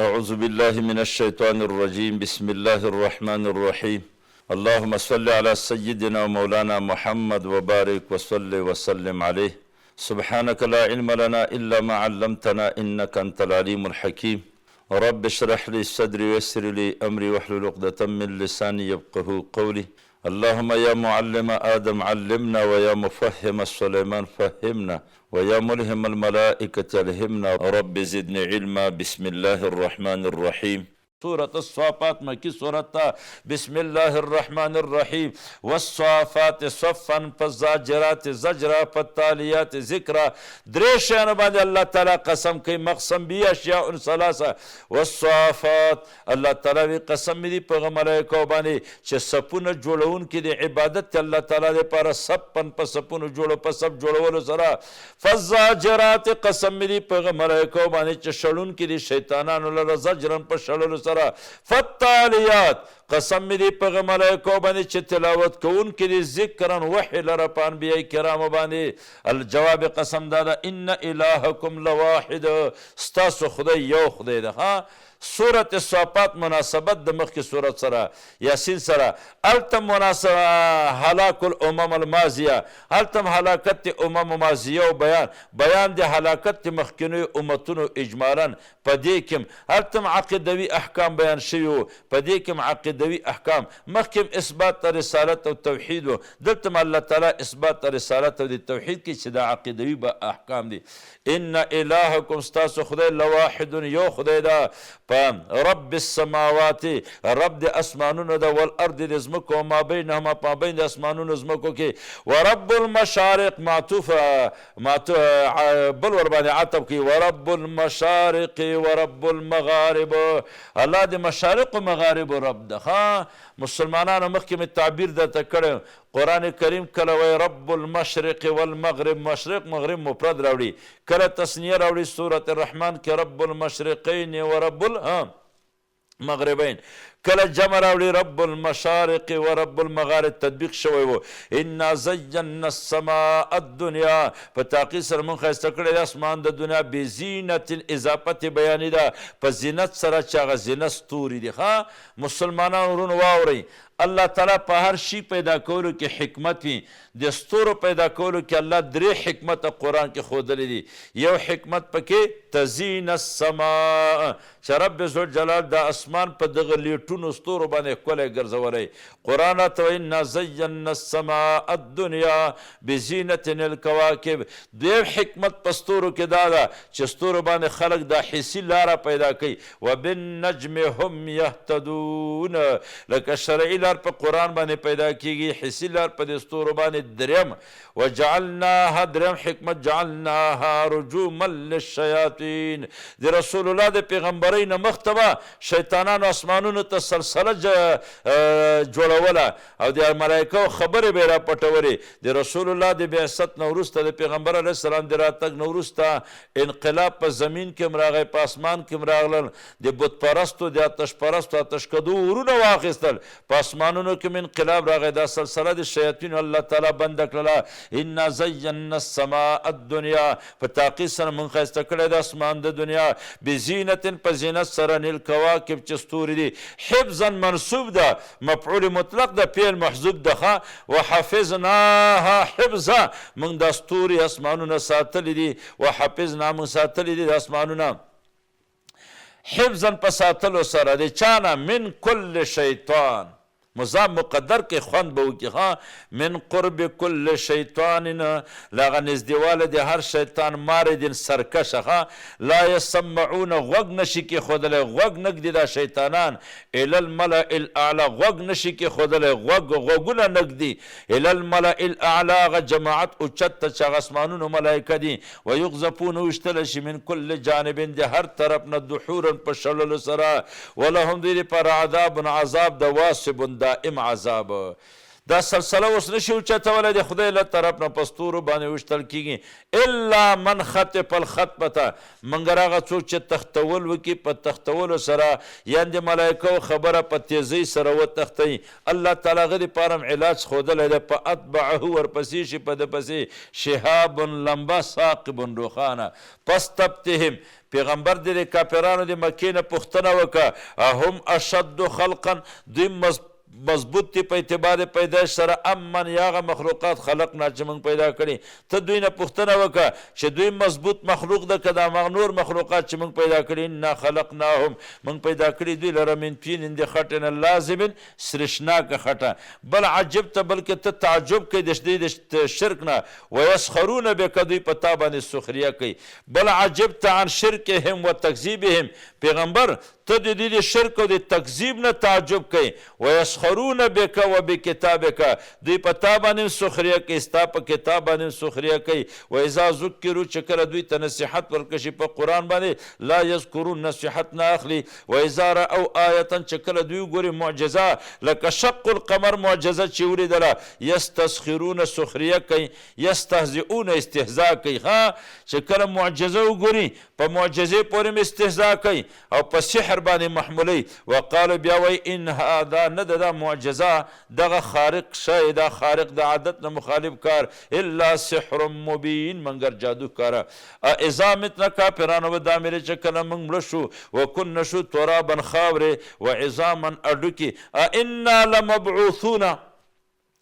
اعوذ بالله من الشیطان الرجیم بسم الله الرحمن الرحیم اللهم صل علی سیدنا ومولانا محمد وبارک وصل وسلم علیه سبحانك لا علم لنا الا ما علمتنا انك انت العلیم الحکیم رب اشرح لي صدري ويسر لي امري واحلل عقدة من لساني يفقهوا قولي اللهم يا معلم آدم علمنا ويا مفهم سليمان فهمنا ويا ملهم الملائكة الهمنا رب زدني علما بسم الله الرحمن الرحيم. سورة الصافات مکی سورت ده. بسم الله الرحمن الرحیم والصافات صفا فالزاجرات زجرا فالتالیات ذکرا. درې شیانو باندې الله تعالی قسم کوي، مقسم به اشیاء ثلاثه. والصافات، الله تعالی وی قسم مې دي په هغه ملایکو باندې چې صفونه جوړونکي دي، عبادت دی الله تعالی دپاره صفا په صفونو جوړو، په صف جوړولو سره. فالزاجرات، قسم مې دي په هغه ملایکو باندې چې شړونکي دي شیطانانو لره، زجرا په شړلو سره. فالتالیات، قسم مې دي په هغه ملایکو باندې چې تلاوت کوونکي دي ذکرا وحي لره په انبیاء کرامو باندې. الجواب قسم دا ده ان الهکم لواحد، ستاسو خدای یو خدای ده. ها، سورة الصافات مناسبت د مخکې سورت سره یاسین سره، هلته مناسبه هلاک الامم الماضیه، هلته هم هلاکت د امم ماضیه او بیان د هلاکت د مخکنیو امتونو اجمالا. په دې کې هم هلته هم عقیدوي احکام بیان شوي وو، په دې کې هم عقیدوي احکام. مخکې هم اثبات د رسالت او توحید وو، دلته هم الله تعالی اثبات د رسالت او د توحید کوي چې دا عقیدوي به احکام دي. ان الهکم، ستاسو خدای، لواحد، یو خدای ده. په رب السماوات، رب د اسمانونو ده، والارض د ځمکو، او ما بینهما په مابین د اسمانونو ځمکو کې، ورب المشارق، معطوف بل ورباندې عطف کوي، ورب المشارق ورب المغارب، الله د مشارق و مغارب رب ده. ښه مسلمانانو، مخکې مې تعبیر درته کړی، قرآن کریم کله وایي رب المشرق والمغرب، مشرق مغرب مفرد راوړي، کله تثنیه راوړي سورة الرحمن کې رب المشرقین ورب المغربین، کله جمع راوړي رب المشارق ورب المغارب. تطبیق شوی وو انا زینا السماء الدنیا، په تحقیق سره مونږ ښایسته کړی دی اسمان د دنیا، بزینت، اضافت بیاني ده، په زینت سره چې هغه زینت ستوري دي. ښه مسلمانان ورونو واورئ، الله تعالی په هر شي پیدا کولو کې حکمت وي. د ستورو پیدا کولو کې الله درې حکمته قرآن کې ښودلي دي. یو حکمت پکې تزین السماء، چې رب ذوالجلال دا اسمان په دغه لیټونو ستورو باندې ښکلی ګرځولی. قرآن راته وایي انا زینا السماء الدنیا بزینة الکواکب. دویم حکمت په ستورو کې دا ده چې ستورو باندې خلک دا حسي لاره پیدا کوي، وبالنجم هم یهتدون، لکه شرعي لار په قرآن باندې پیدا کیږي، حسي لار په دې ستورو باندې. دریم وجعلناها، دریم حکمت جعلناها رجوما للشیاطین، د رسول الله د پیغمبرۍ نه مخته به شیطانانو اسمانونو ته سلسله جوړوله او د ملایکو خبرې به یې راپټولې. د رسول الله د بعثت نه وروسته، د پیغمبر علیه السلام د راتګ نه وروسته، انقلاب په زمین کې هم راغی، په اسمان کې هم راغلل. د بت پرستو، د آتش پرستو آتشکدو اورونه واخیستل، په اسمانونو کې هم انقلاب راغی. دا سلسله د شیاطینو الله تعالی بنده کړله. انا زینا السماء الدنیا، په تحقیق سره مونږ ښایسته کړی د اسمان د دنیا، بزینت، په زینت سره، الکواکب، چې ستوري دي. حفظا منصوب ده، مفعول مطلق ده، فعل محذوف ده. ښه وحفظناها حفظا، مونږ دا ستوري اسمانونه ساتلي دي. وحفظنا، مونږ ساتلي دي د اسمانونه، حفظا، په ساتلو سره، د چا نه؟ من کل شیطان، مضاف مقدر کې خوند به وکړي. ها، من قرب کل شیطان، له هغه نږدېوالی د هر شیطان، ماردن، سرکشه. ها، لا یسمعون، غوږ نشي کېښودلی، غوږ نه ږدي دا شیطانان، الی الملأ الاعلی، غوږ نشي کېښودلی، غوږونه نه ږدي، الی الملأ الاعلی، هغه جماعت اوچت ته چې هغه اسمانونو ملایکه دي. ویقذفون، وویشتل شي، من کل جانب، د هر طرف نه، دحورا، په شړلو سره، ولهم، دوی لپاره، عذاب، عذاب د، واصب، دائم عذاب. دا سلسله اوس نشي اوچتولی، د خدای له طرف نه په ستورو باندې ویشتل کیږي، الا من خطف الخطفة، مګر هغه څوک چې تښتول وکړي په تښتولو سره، یعنې د ملایکو خبره په تیزۍ سره وتښتوي، الله تعالی هغه دپاره هم علاج ښودلی دی، فاتبعه ورپسې شي په ده پسې شهاب لمبه ثاقب روښانه، فاستفتهم، پیغمبر دې د کافرانو د مکې نه پوښتنه وکړه، اهم اشد خلقا، دوی مضبوط دي په اعتبار د پیدایش سره، ام من یا هغه مخلوقات خلقنا چې مونږ پیدا کړي؟ ته دوی نه پوښتنه وکړه چې دوی مضبوط مخلوق ده که دا نور مخلوقات چې مونږ پیدا کړي؟ انا خلقناهم، مونږ پیدا کړي دوی لره، من طین د خټې نه، لازب سرشناکه خټه. بل عجبت، بلکې ته تعجب کوې د دوی د شرک نه، ویسخرون بک، دوی په تا باندې سخریه کوي. بل عجبت عن شرکهم وتکذیبهم، پیغمبر ته د دوی د شرک او د تکذیب نه تعجب کوې، ویسخرون بک وبکتابک، دوی په تا باندې هم سخریه کوي، ستا په کتاب باندې هم سخریه کوي. واذا ذکروا، چې کله دوی ته نصیحت ورکړل شي په قرآن باندې، لا یذکرون، نصیحت نه اخلي. واذا رأوا آیة، چې کله دوی وګوري معجزه، لکه شق القمر معجزه چې ولیدله، یستسخرون، سخریه کوي، یستهزئون، استهزاء کوي. ها، چې کله معجزه وګوري په معجزې پورې هم استهزاء کوي او په سحر باندې محمولوي. وقالو، بیا وایي، ان هذا، نه ده دا معجزه، دغه خارق شی، دا خارق د عادت نه مخالف کار، الا سحر مبین، منګر جادو ښکاره. اذا متنا، کافرانو به دا ویلي چې کله موږ مړه شو، وکنا شو ترابا خاورې، وعظاما هډوکي، ائنا لمبعوثون،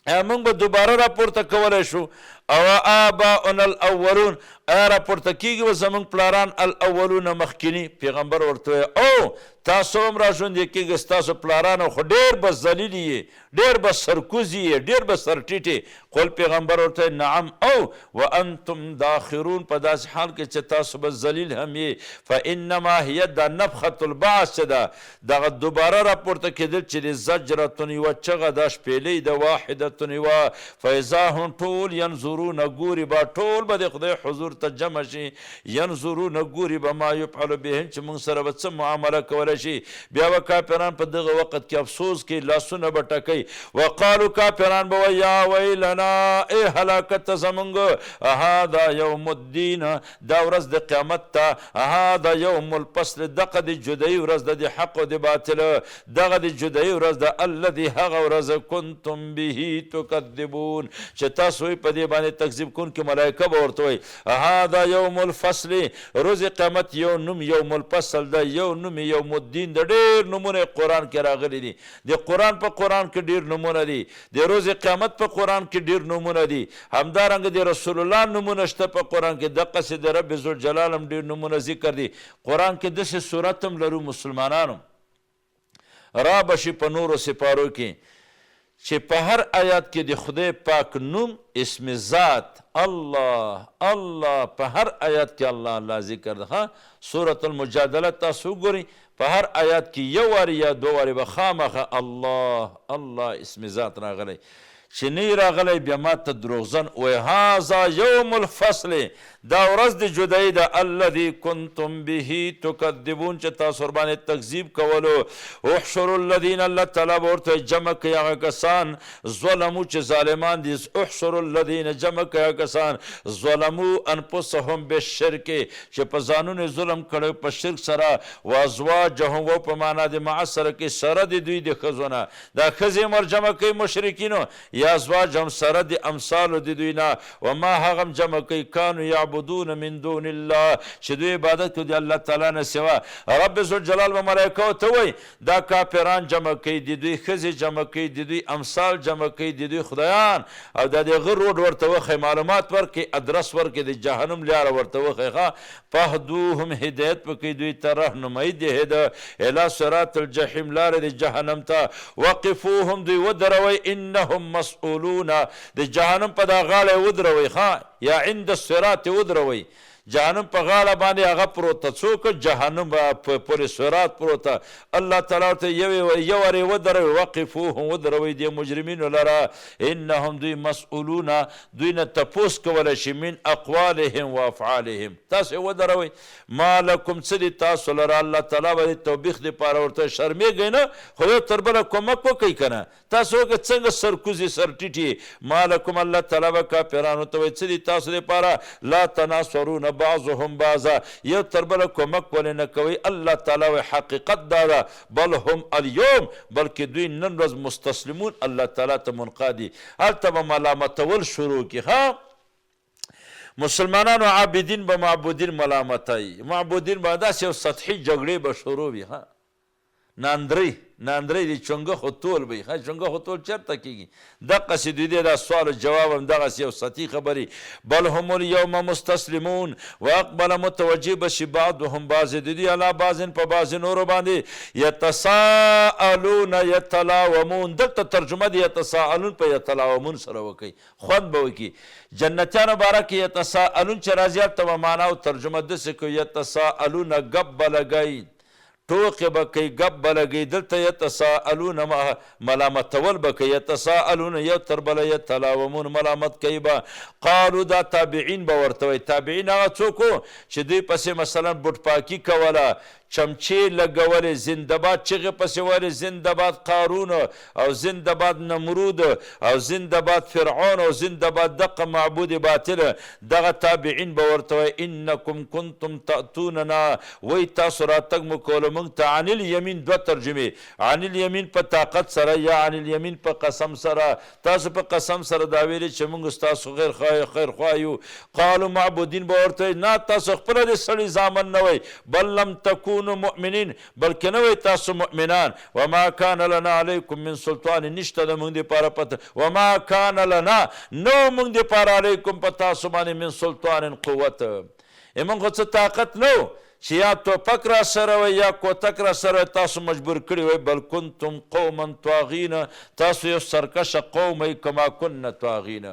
ایا موږ به دوباره راپورته کولی شو؟ او آباؤنا الاولون، ایا راپورته کیږي به زموږ پلاران الاولون مخکیني؟ پیغمبر ورته وویل، او تاسو هم را ژوندي کیږي، ستاسو پلارانو خو ډېر به ذلیل یې، ډېر به سرکوزي یې، ډېر به سرټیټې. قل، پیغمبر ورته، نعم او وانتم داخرون، په داسې حال کې چې تاسو به ذلیل هم یې. فانما هي، دا نفخة البعث چې ده، دغه دوباره راپورته کېدل چې دي، زجرة یوه چغه ده، شپېلۍ ده، واحدة یوه، فاذا هم ټول ینظرون ګوري به، ټول به د خدای حضور ته جمع شي، ینظرون ګوري به، ما یفعل بهم، چې مونږ سره به څه معامله کولی شي. بیا به کافران په دغه وخت کې افسوس کوي، لاسونه به ټکوي. وقالو، کافران به وایي، یا ویلنا، ای هلاکت ته زمونږ، هذا یوم الدین، دا ورځ د قیامت ته، هذا یوم الفصل، دغه د جدایي ورځ ده د حق او د باطل، دغه د جدایي ورځ ده، الذي هغه ورځ، کنتم به تکذبون، چې تاسو یې په دې باندې تکذیب کوونکي. ملایکه به ورته وایي هذا یوم الفصل. روز قیامت یو نوم یوم الفصل ده، یو نوم یوم الدین ده، ډېر نومونه قرآن کې راغلي دي. د قرآن په قرآن کې ډېر نومونه دي، د روز قیامت په قرآن کې ډېر نومونه دي، همدارنګه د رسول الله نومونه شته په قرآن کې، دقسې د رب ذوالجلال هم ډېر نومونه ذکر دي قرآن کې. داسې سورت هم لرو مسلمانانو، را به شي په نورو سپارو کې، چې په هر آیات کې د خدای پاک نوم، اسم ذات، الله الله، په هر آیات کې الله الله ذکر ده. ها، سورة المجادله تاسو وګورئ، په هر آیات کې یو وارې یا دوه وارې به خامخا الله الله اسم ذات راغلی. چې نه یې راغلی بیا ما ته دروغجن وایي. هذا یوم الفصل، دا ورځ د جدایي ده، الذي کنتم به تکذبون، چې تاسو ورباندې تکذیب کولو. احشروا الذین، الله تعالی به ورته جمع کوي هغه کسان، ظلمو، چې ظالمان دي. احشروا الذین، جمع کوي هغه کسان، ظلمو انفسهم بالشرک، چې په ځانونو ظلم کړی په شرک سره، وازواجهم، و په معنا د مع سره کې، سره د دوی د ښځو نه، دا ښځې هم ورجمع کوي مشرکینو، یا ازواجهم، سره د امثالو د دوی نه، وما هغه هم جمع کوي، کانو یعبدون من دون الله، چې دوی عبادت کوي د الله تعالی نه سوا. رب ذوالجلال به ملایکو ته وایي، دا کافران جمع کوي، د دوی ښځې جمع کوي، د دوی امثال جمع کوي، د دوی خدایان، او دا د هغه روډ ورته وښیي، معلومات ورکړي، ادرس ورکړي، د جهنم لاره ورته وښیي. ښه، فاهدوهم، هدایت وکړي دوی ته، رهنمایي د هده، الی صراط الجحیم، لارې د جهنم ته. وقفوهم، دوی ودروئ، انهم مسؤلون، د جهنم په دا غاړه یې ودروئ، ښه، یا عند الصراط ودروئ. جهنم په غاړه باندې هغه پروت څوک جهنم پورې صراط پروت. الله تعالی ورته یو یو وارې ودروي، وقفوهم ودروي دې مجرمینو لره، انهم دوی مسؤلون دوی نه تپوس کولی شي، من اقوالهم و افعالهم. تاسو یې ودروئ، ما لکم څه دي تاسو لره. الله تعالی به د توبیخ دپاره ورته شرمېږئ نه، خو یو تر بله کومک وکړئ که نه. تاسو وکړه څنګه سرکوزي سرټیټي. ما لکم الله تعالی به کافرانو ته وایي څه دي تاسو دپاره، لا تناصرون بعضهم بعضا یو تر بله کومک ولې نه کوئ. الله تعالی وایي حقیقت دا ده، بل هم الیوم بلکې دوی نن ورځ مستسلمون الله تعالی ته منقاد دي. هلته به ملامتول شروع کړي. ها مسلمانانو عابدین به معبودین ملامتوي، معبودین به داسې یو سطحي جګړې به شروع وي. ها ناندرۍ ناندرۍ د چونګښو تول به وي. ښه چونګښو تول چېرته کېږي؟ دقسې دوی دی دا سوال او جواب هم دغسې یو سطحي خبرې. بل هم الیوم مستسلمون واقبل متوجه به شي بعضهم بعضې د دوی علی بعض په بعضې نورو باندې، یتساءلون یتلاومون. دلته ترجمه د یتساءلون په یتلاومون سره وکړئ، خوند به وکړي. جنتیانو باره کې یتساءلون چې راځي هلته به معنا او ترجمه داسې کوي، یتساءلون ګپ به لګوي، ټوقې به کوي، ګپ به لګوي. دلته یتساءلون ملامتول به کوي، یتساءلون یو تر بله یتلاومون ملامت کوي به. قالو دا تابعین به ورته وایي. تابعین هغه څوک وو چې دوی پسې مثلا بوټ پاکي کوله، چمچې لګولې، زنده‌باد چغې پسې ویلې، زنده‌باد قارون او زنده‌باد نمرود او زنده‌باد فرعون او زنده‌باد دقه معبود باطل. دغه تابعین به ورته وایي انکم کنتم تأتوننا وایي تاسو راتګ مو کولو موږ ته عن الیمین. دوه ترجمې، عن الیمین په طاقت سره یا عن الیمین په قسم سره. تاسو په قسم سره دا ویلې چې موږ ستاسو خیرخواه یو. قالو معبودین به ورته وایي نه تاسو خپله د سړي زامن نه وئ، بل لم تکونو مؤمنین بلکې نه وئ تاسو مؤمنان. وما کان لنا علیکم من سلطان نشته د موږ دپاره پته، وما کان لنا نه و موږ دپاره علیکم په تاسو باندې من سلطان قوت. موږ خو څه طاقت نه و چې یا توپک را سره وی یا کوتک را سره وی تاسو مجبور کړي وی. بل کنتم قوما طاغین تاسو یو سرکشه قوم وی، کما کن طاغین.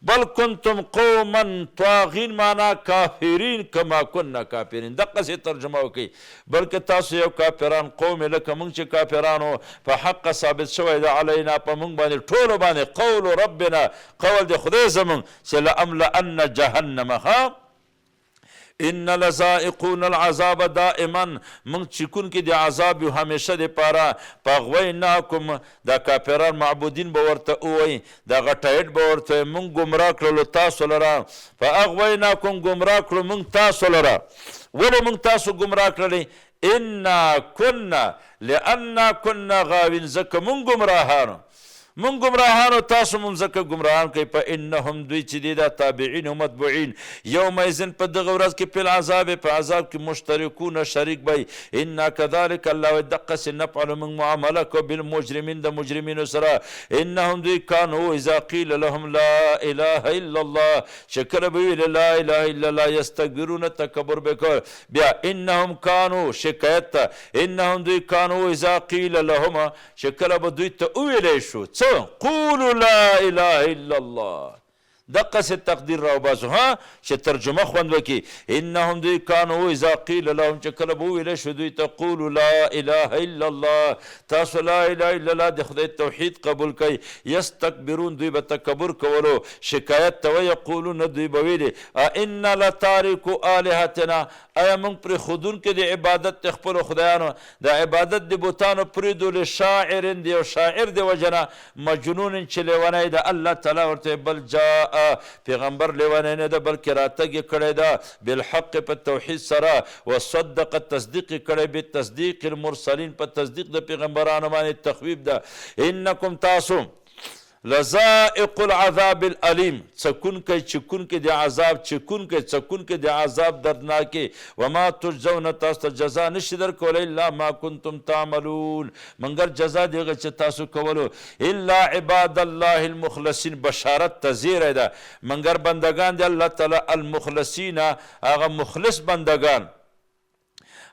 بل کنتم قوما طاغین معنا کافرین، کما کن کافرین. دقسې ترجمه وکړئ، بلکې تاسو یو کافران قوم لکه موږ چې کافرانو. په حق ثابت شوی ده علینا په موږ باندې ټولو باندې قول ربنا قول د خدای زموږ چې لأملأن جهنم. ها ان لذائقون العذاب دائما موږ چکونکي د عذاب یو همیشه دپاره. فاغویناکم دا کافران معبودین به ورته ووایي، دا غټایټ به ورته وایي موږ ګمراه کړلو تاسو لره. فاغویناکم ګمراه کړو موږ تاسو لره. ولې موږ تاسو ګمراه کړلې؟ انا کنا لأنا کنا غاوین ځکه موږ ګمراهانو، موږ ګمراهانو تاسو مونږ ځکه ګمراهان کوي. فانهم دوی چې دي دا تابعین او متبوعین یومئذ په دغه ورځ کې په العذاب په عذاب کې مشترکون شریک به. انا کذلک الله وایي دقسې نفعل موږ معامله کوو بالمجرمین د مجرمینو سره. انهم دوی کانو اذا قیل لهم لا اله الا الله چې کله به ویل لا اله الا الله یستکبرون تکبر به کول. بیا انهم کانو شکایت ته، انهم دوی کانو اذا قیل لهم چې کله به دوی ته وویلی شو څه قولوا لا اله الا الله، دقسې تقدیر راوباسو ها چې ترجمه خوند وکړي. انهم دوی کانو اذا قیل لهم چې کله به وویلی شو دوی ته قولوا لا اله الا الله تاسو لا اله الا الله د خدای توحید قبول کړئ، یستکبرون دوی به تکبر کولو شکایت ته، ویقولون دوی به ویلې ائنا لتارکو آلهتنا آیا موږ پرېښودونکي د عبادت د خپلو خدایانو د عبادت د بتانو پرېږدو لشاعر د یو شاعر د وجې نه مجنون چې لیونی ده. الله تعالی ورته بل جاء پیغمبر لیونی نه ده بلکې راتګ یې کړی ده بالحق په توحید سره، وصدق تصدیق یې کړی بتصدیق المرسلین په تصدیق د پیغمبرانو باندې تخویف ده. انکم تاسو لذائق العذاب الالیم څکونکی چکونکی د عذاب چکونکی څکونکی د عذاب دردناکې. وما تجزون تاسو ته جزا نشي درکولی الا ما کنتم تعملون منګر جزا د هغه چې تاسو کولو. الا عباد الله المخلصین بشارت ته زیری ده، منګر بندګان د الله تعالی المخلصین هغه مخلص بندګان،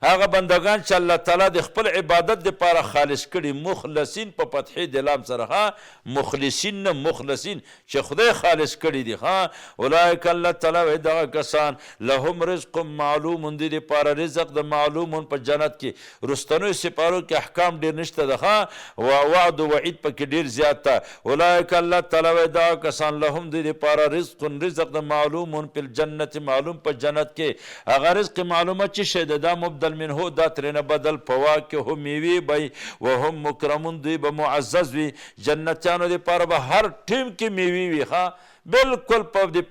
هغه بندګان چې الله تعالی د خپل عبادت دپاره خالص کړي، مخلصین په فتحې د لام سره، ها مخلصین نه مخلصین، چې خدای خالص کړي دي، ها اولئک الله تعالی وایي دغه کسان لهم رزق معلوم، دوی دپاره رزق د معلوم په جنت کې. وروستنیو سپارو کې احکام ډېر نشته ده، ها وعد و وعید پکې ډېر زیات ده. اولئک الله تعالی وایي دغه کسان لهم دوی دپاره رزق، رزق د معلوم فی الجنة، معلوم په جنت کې. هغه رزق معلومه څه شی ده؟ دا مبدل منه، دا ترېنه بدل، فواکه میوې به وي، وهم مکرمون، دوی به معزز وي. جنتیانو دپاره به هر ټیم کې میوې وي، ښه بالکل په دې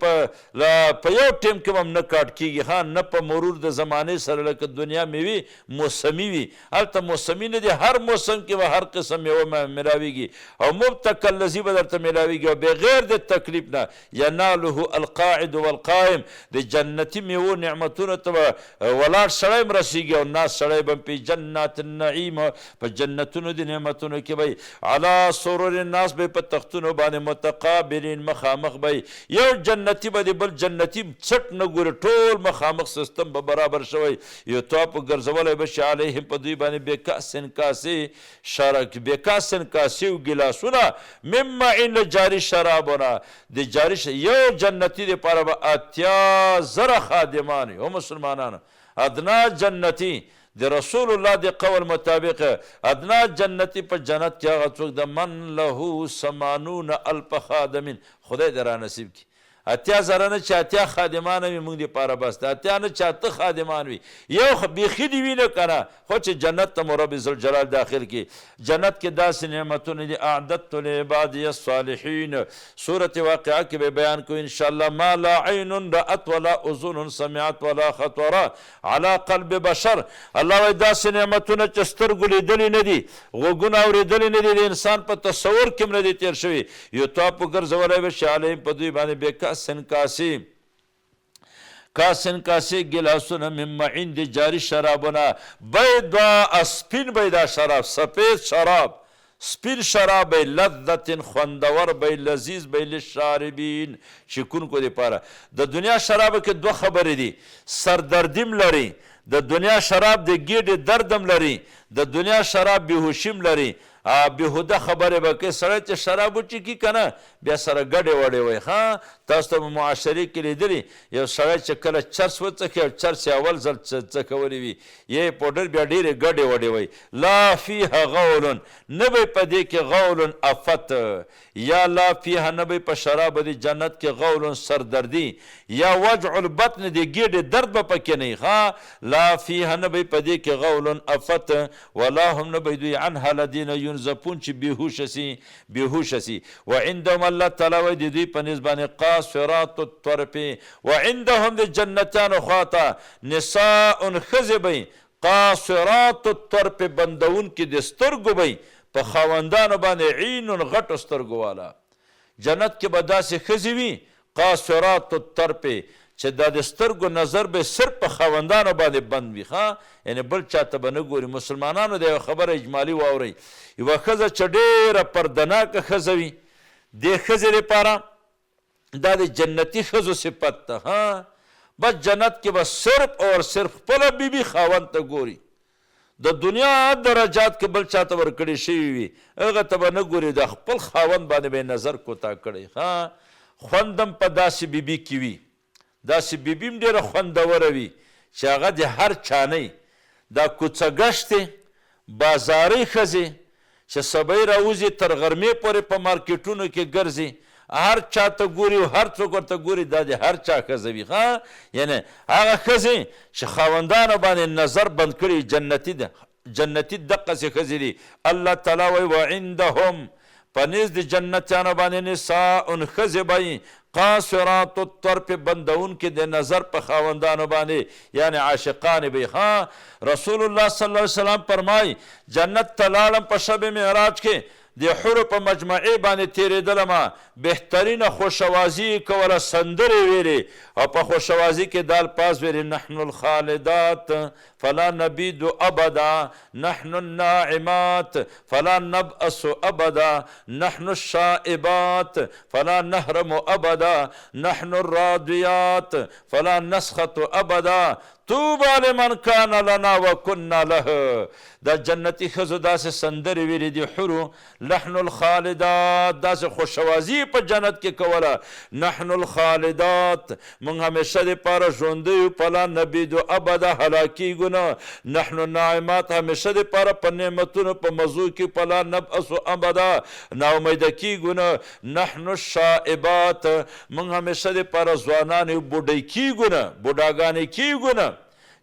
په یو ټیم کې به هم نه کاټ کېږي، ښه نه په مرور د زمانې سره، لکه دنیا میوې موسمي وي، هلته موسمي نه دي، هر موسم کې به هر قسم میوه ملاویږي او مبتکل لذي به درته ملاویږي او بغیر د تکلیف نه. یناله القاعد والقائم، د جنتي میوو نعمتونو ته به ولاړ سړی هم رسیږي او ناست سړی به هم په جنات النعیم، په جنتونو د نعمتونو کې به وي. علی سرر الناس به په تختونو باندې متقابلین، مخامخ به وي. یو جنتي به د بل جنتي څټ نه ګوري، ټول مخامخ سیستم به برابر شوی. یطاف ګرځولی به شي علیهم په دوی باندې بکأس کاسې شرک، بکأس کاسې او ګیلاسونه، من معین له جاري شرابونه د جاري یو جنتي دپاره به 80,000 خادمان وي. او مسلمانانو، ادنا جنتي د رسول الله د قول مطابق ادنا جنتي په جنت کې هغه څوک د من له 80,000 خادمین، خدای دې را نصیب کړي. 80,000 نه چې 80 خادمان وي موږ دپاره بس ده، 80 نه چې 8 خادمان وي، یو بیخي دې وي نه که نه، خو چې جنت ته مو رب ذوالجلال داخل کړي. جنت کې داسې نعمتونه دي، اعددت لعبادي الصالحین، سورة واقعه کې به بیان کوو انشاءالله. ما لا عین رأت ولا اذن سمعت ولا خطر على قلب بشر. الله وایي داسې نعمتونه چې سترګو لیدلي نه دي، غوږونه اورېدلي نه دي، د انسان په تصور کې هم نه دي تېر شوي. یطاف ګرځولی به شي علیهم په دوی باندې بکأس کاسې، کاسن کاسې ګیلاسونه، من معین د جاري شرابونه، بیضاء سپین به دا شراب، سفید شراب، سپین شراب به، لذت خوندور به، لذیذ به للشاربین، چکونکو دپاره. د دنیا شرابو کې دوه خبرې دي، سردردیم لري، د دنیا شراب د ګیډې دردم لري، د دنیا شراب بیهوشیم لري، بیهوده خبرې به کوي. سړی چې شراب وچکي که نه بیا سره ګډې وډې وایي. ښه تاسو ته په معاشرې کې لیدلي، یو سړی چې کله چرس وڅښي او چرس یې اول ځل څکولي وي، یا یې پوډر، بیا ډېرې ګډې وډې وایي. لا فیها غول، نه به په دې کې غول افت، یا لا فیها نه به په شرابو د جنت کې غول سردردي، یا وجع البطن د ګېډې درد به پکې نه وي. ښه لا فیها نه به په دې کې غول افت، ولا هم نه به دوی عنها له دې نه ينزفون چې بېهوشه سي، بېهوشه سي. وعندهم الله تعالی وایي د دوی په نزد باندې قاصرات الطرف، وعندهم د جنتیانو خواته نساء ښځې به وي، قاصرات الطرف بندونکي د سترګو به وي، په خاوندانو باندې عین غټو سترګو والا. جنت کې به داسې ښځې وي قاصرات الطرف چې دا د سترګو نظر به صرف په خاوندانو باندې بند وي، ښه یعنې بل چا ته به نه ګوري. مسلمانانو د یوه خبره اجمالي واورئ، یوه ښځه چې ډېره پردناکه ښځه وي، دې ښځې لپاره دا د جنتي ښځو صفت ده. ها بس جنت کې به صرف اور صرف خپله بیبي خاوند ته ګوري، د دنیا درجات که بل چاته ورکړی شوي وي هغه ته به نه ګوري، د خپل خاوند باندې به نظر کوتاه کړی. ها خوند هم په داسې بیبي کې وي، داسې بیبي هم ډېره خوندوره وي چې هغه د هر چا نه، دا کوڅه ګشتې بازارۍ ښځې چې سبۍ راوځي تر غرمې پورې په مارکیټونو کې ګرځي، هر چا ته ګوري او هر څوک ورته ګوري، دا د هر چا ښځه وي. ښه یعنې هغه ښځې چې خاوندانو باندې نظر بند کړي جنتي ده، جنتي دقسې ښځې دي. الله تعالی وایي وعندهم په نزد د جنتیانو باندې نساء ښځې به وي، قاصرات الطرف بندونکي د نظر په خاوندانو باندې، یعنې عاشقانې به وي. ښه رسول الله صلی الله علیه وسلم فرمایي جنت ته لاړم په شب معراج کې، د حورو په مجمعې باندې تېرېدلم، بهترینه خوشوازي یې کوله، سندرې ویلې او په خوشوازي کې دا الفاظ ویلې، نحن الخالدات فلا نبید ابدا، نحن الناعمات فلا نبأس ابدا، نحن الشائبات فلا نهرم ابدا، نحن الراديات فلا نسخط ابدا، طوبی لمن کان لنا وکنا له. دا جنتي ښځو داسې سندرې ویلې دي، حورو نحن الخالدات، داسې خوشوازي یې په جنت کې کوله، نحن الخالدات، مونږ همیشه دپاره ژوندی یو، فلا نبید ابدا، هلاکیږو نه، نحن الناعمات، همیشه دپاره په نعمتونو په مزو کې، فلا نبأس ابدا، ناامیده کیږو نه، نحن الشائبات، مونږ همیشه دپاره ځوانان یو، بوډۍ کیږو نه، بوډاګانې کیږو نه،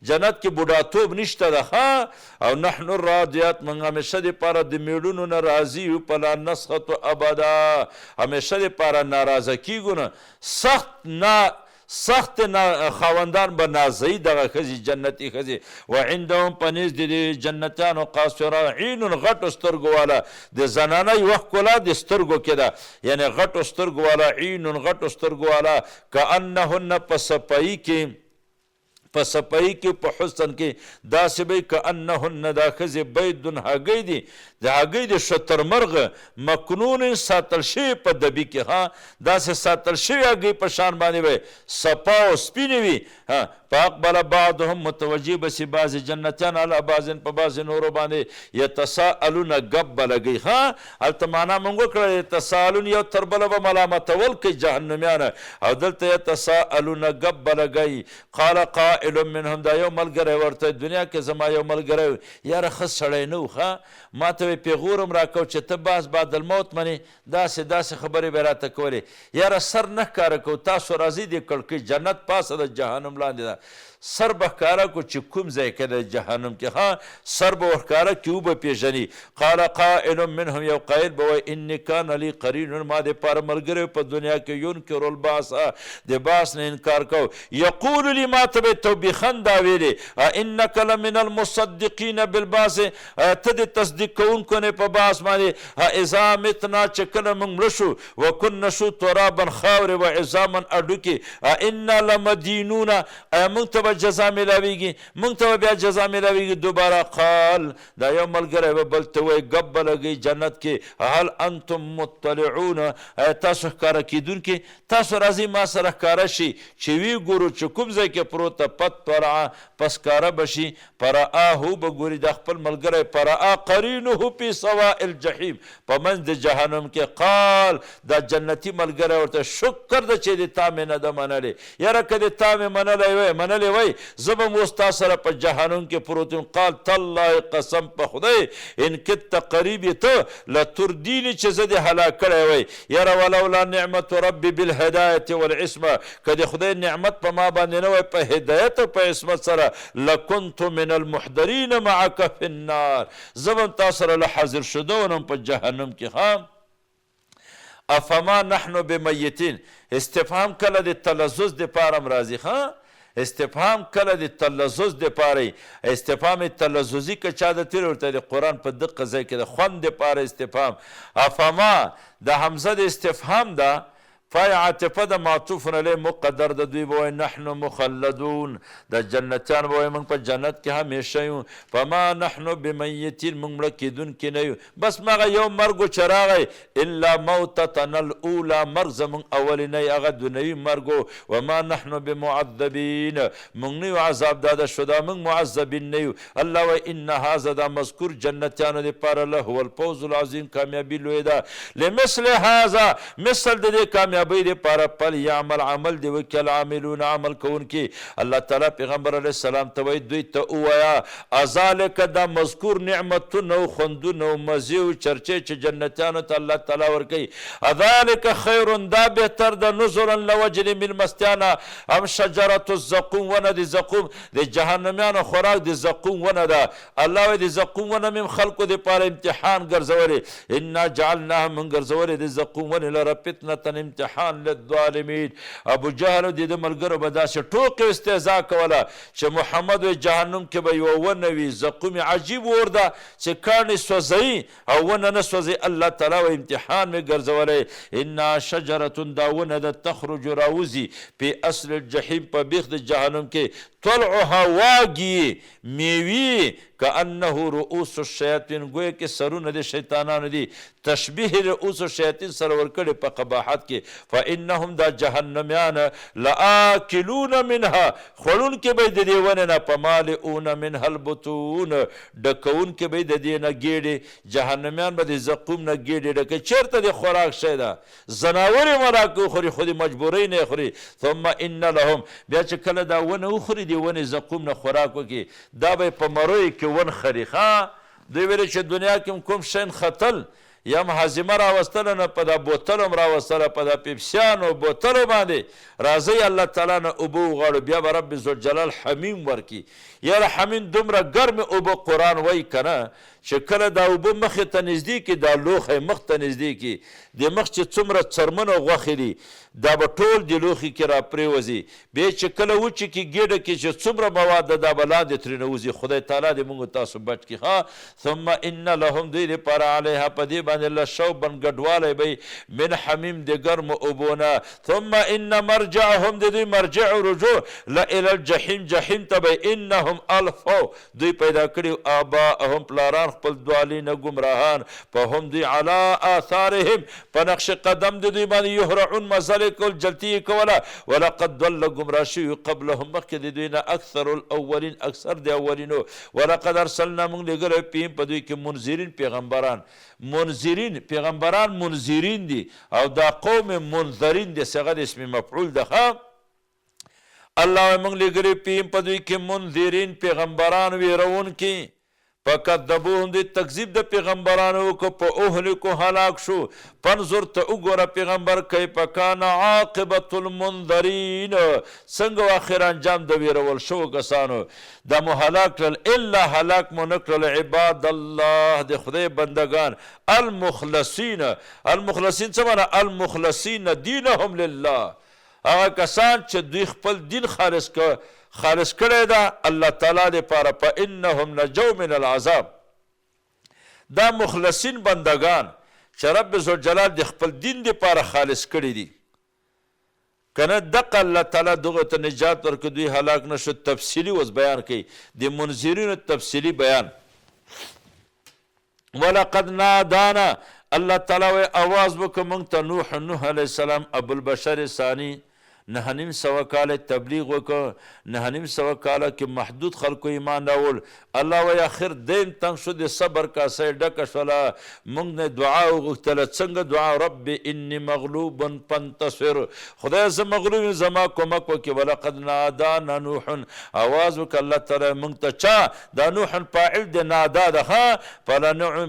جنت کې بوډاتوب نشته ده ښه. او نحن الراضیات، مونږ همیشه دپاره د میړونو نه راضي یو، فلا نسخط ابدا، همیشه دپاره ناراضه کیږو نه، سخت نه سخت نه خاوندان به نازوي دغه ښځې جنتي ښځې. وعندهم، په نیز د دې جنتیانو، قاصرات عین، غټو سترګو والا، د زنانه یوه ښکلا د سترګو کې ده، یعنې غټو سترګو والا، عین غټو سترګو والا، کأنهن، په صفایي کې، په صفایي کې، په حسن کې داسې به وي، کأنهن، دا ښځې، بید هګۍ دي، د هګۍ د شترمرغ، مکنون ساتل شوې په دبي کې، ها داسې ساتل شوې هګۍ په شان باندې به صفا او سپینې وي. ها فاقبل بعضهم، متوجه به سي بعضې جنتیان، علی بعض، په بعضې نورو باندې، یتساءلون، ګپ به لګوي. ها هلته معنا مونږ وکړه، یتساءلون یو تر بله به ملامتول کوي جهنمیان، او دلته یتساءلون ګپ به لګوي. قال قائل منهم، دا یو ملګری ورته، دنیا کې زما یو ملګری و، یاره ښه سړی نه و، ښه ما ته به یې پېغور هم راکاو چې ته بعث بعد الموت منې، داسې داسې خبرې به یې راته کولې، یاره سر نه ښکاره کوو، تاسو راځئ دې کړکۍ، جنت پاسه ده جهنم لاندې ده، سر به ښکاره کړو چې کوم ځای کې دی جهنم کې، ښه سر به ورښکاره کړي وبه پېژني. قال قائل منهم، یو قائل به وایي، انی کان لی قرین، ما دپاره ملګری په دنیا کې، ینکر البعث، د بعث نه انکار کو، یقول لی، ما ته به توبیخا دا ویلې، انک لمن المصدقین بالبعث، ایا ته د تصدیق کوونکو نه په بعث باندې، اذا متنا، چې کله موږ مړه شو، وکنا شو ترابا خاورې، وعظاما هډوکي، انا لمدینون، ایا موږ ته به جزا میلاویږي، موږ ته به بیا جزا میلاویږي دوباره؟ قال، دا یو ملګری به بل ته وایي، ګپ به لګوي جنت کې، هل انتم مطلعون، ایا تاسو ښکاره کېدونکي، تاسو راځئ ما سره ښکاره شي چې وی ګورو چې کوم ځای کې پروت ده. فاطلع، پس ښکاره به شي، فرآه، به ګوري دا خپل ملګری، فرآ قرینه فی سواء الجحیم، په منځ د جهنم کې. قال، دا جنتي ملګری ورته، شکر ده چې د تا مې نه ده منلې، یاره که د تا مې منلی وای منلې وای زه به هم اوس تا سره په جهنم کې پروت یم. قال، تالله، قسم په خدای، ان کدت، قریب یې ته، لتردیني، چې زه دې هلاک کړی وای، یاره ولولا نعمت ربي بالهدایة والعصمة، که د خدای نعمت په ما باندې نه وای په هدایت او په عصمت سره، لکنت من المحضرین معک فی النار، زه به هم تا سره له حاضر شدو نه وم په جهنم کې. ښه افما نحن بمیتین، استفهام کله د تلذذ دپاره هم راځي. ښه استفهام کله د تلذذ دپاره وي، استفهام تلذذي که چا د تېر ورته د قرآن په دقه ځای کې د خوند دپاره استفهام. افما د همزه د استفهام ده، فای عاطفه د معطوف علیه مقدر ده، دوی به وایي نحن مخلدون، دا جنتیان به وایي موږ په جنت کې همیشه یو، فما نحن بمیتین، موږ مړه کېدونکي نه یو، بس مغه یو مرګ و چې راغی، الا موتتنا الاولی، مرګ زموږ اولینی هغه دنیوي مرګ و، وما نحن بمعذبین، موږ نه یو عذاب داده شده، موږ معذبین نه یو. الله وایي ان هذا، دا مذکور جنتیانو دپاره، لهو الفوز العظیم، کامیابي لویه ده. لمثل هذا، مثل د دې کامیابۍ دپاره، فلیعمل، عمل دې وکړي، العاملون، عمل کوونکي. الله تعالی پیغمبر علیه السلام ته وایي دوی ته ووایه، اذلک، دا مذکور نعمتونه او خوندونه او مزې او چرچې چې جنتیانو ته الله تعالی ورکوي، اذلک خیر، دا بهتر ده، نزلا، له وجې د میلمستیا نه، ام شجرة الزقوم، ونه د زقوم، د جهنمیانو خوراک د زقوم ونه ده. الله وایي د زقوم ونه مې هم خلکو دپاره امتحان ګرځولې، انا جعلناها، مونږ ګرځولې د زقوم ونې لره، فتنة، امتحان، للظالمین. ابو جهل او د ده ملګرو به داسې ټوقې او استهزا کوله چې محمد وایي جهنم کې به یوه ونه وي، زقوم عجیب اور ده چې کاڼي سوځوي او ونه نه سوځوي. الله تعالی وایي امتحان مې ګرځولی، انها شجرة، دا ونه ده، تخرج، راوځي، فی اصل الجحیم، په بیخ د جهنم کې، طلعها، واګي یې، میوې یې، کأنه رؤوس الشیاطین ګویا کې سرونه د شیطانانو دي، تشبیه یې رؤوس الشیاطین سره ورکړې په قباحت کې، فانهم دا جهنمیان لآکلون منها خوړونکي به یې د دې ونې نه، فمالئون منها البطون ډکوونکي به یې د دې نه ګېډې، جهنمیان به د زقوم نه ګېډې ډکوي، چېرته د خوراک شی ده؟ ځناور یې مراک وخوري خو د مجبورۍ نه یې خوري، ثم ان لهم بیا چې کله دا ونه وخوري د ونې زقوم نه خوراک وکړي دا به یې په مریو کې ونښلي، ښه دوی ویل چې دنیا کې هم کوم شی نښتل یا هم هاضمه راوستله نو په دا بوتلو هم راوستله، په دا پیپسیانو بوتلو باندې راځئ الله تعالی نه اوبه وغواړو بیا به رب ذوالجلال حمیم ورکړي، یاره حمیم دومره ګرمې اوبه قرآن وایي کنه چې کله دا اوبه مخې ته نږدې کړي، دا لوښی مخ ته نږدې کړي، د مخ چې څومره څرمن او غوښې دي، دا به ټول د لوښي کې راپرېوځي، بیا یې چې کله وچې کړي، ګېډه کې چې څومره مواد ده، دا به لاندې ترېنه وځي، خدای تعالی دې موږ او تاسو بچ کړي. ښه، ثم ان لهم دوی لپاره علیها په دې باندې لشوبا ګډوالی به وي من حمیم د ګرمو اوبو نه، ثم ان مرجعهم د دوی مرجع او رجوع لالی الجحیم جحیم ته به وي، انهم الفوا دوی پیدا کړي وو آباءهم پلاران خپل ضالین ګمراهان فهم دوی علی آثارهم په نقش قدم د دوی باندې یهرعون مزل یې کول جلتي یې کوله ولقد ضل ګمراه شوي وو قبلهم مخکې د دوی نه اکثر الاولین اکثر د اولینو ولقد ارسلنا مونږ لېږلی وو فیهم په دوی کې منذرین پیغمبران منذرین پیغمبران منذرین دي او دا قوم منذرین دي صیغه د اسم مفعول ده ښه. الله وایي موږ لېږلي فیهم په دوی کې منذرین پیغمبران ویرونکي فکذبوهم دوی تکذیب د پیغمبرانو وکړو فاهلکو هلاک شو فانظر ته وګوره پیغمبر کیف کان عاقبة المنذرین څنګه و اخر انجام د ویرول شوو کسانو دا مو هلاک کړل الا هلاک مو نه کړل عباد الله د خدای بندګان المخلصین المخلصین څه معنی المخلصین دینهم لله هغه کسان چې دوی خپل دین خالص خالص کړی ده الله تعالی لپاره فانهم نجوا من العذاب دا مخلصین بندګان چې رب ذوالجلال د خپل دین لپاره خالص کړي دي کنه دقه الله تعالی دغه ته نجات ورکړي دوی هلاک نشو تفصیلی اوس بیان کوي د منذرینو تفصیلی بیان ولقد نادانا الله تعالی وایي اواز وکړ مونږ ته نوح نوح علیه السلام ابوالبشر ثاني 950 کاله تبلیغ وکړ، 950 کاله کې محدود خلکو ایمان راوړ، الله وایي اخر دیم تنګ شو د صبر کاسه یې ډکه شوله، مونږ نه دعا وغوښتله، څنګه دعا، رب انی مغلوب فانتصر، خدایه زه مغلوب یم زما کومک وکړې، ولقد نادانا نوح اواز وکړ الله تعالی مونږ ته چا؟ دا نوح فاعل د نادا ده ښه،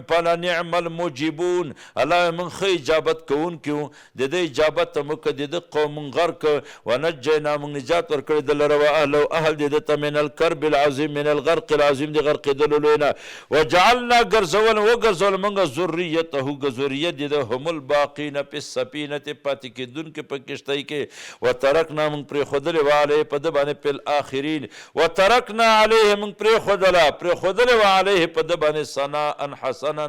فلنعم المجیبون الله وایي مونږ ښه اجابت کوونکي یو، د ده اجابت هم وکړ، د ده قوم مونږ غرق کړ، ونجینا مونږ نجات ورکړی ده لره واهله او اهل د ده ته من الکرب العظیم من الغرق العظیم د غرقېدلو لوی نه، وجعلنا ګرځول وګرځول مونږ ذریته ذریه د ده هم الباقین فی السفینة پاتې کېدونکي په کښتۍ کې، وترکنا مونږ پرېښودلې وه علیه په ده باندې فی الاخرین وترکنا علیه مونږ پرېښودله پرېښودلې وه علیه په ده باندې ثناء حسنا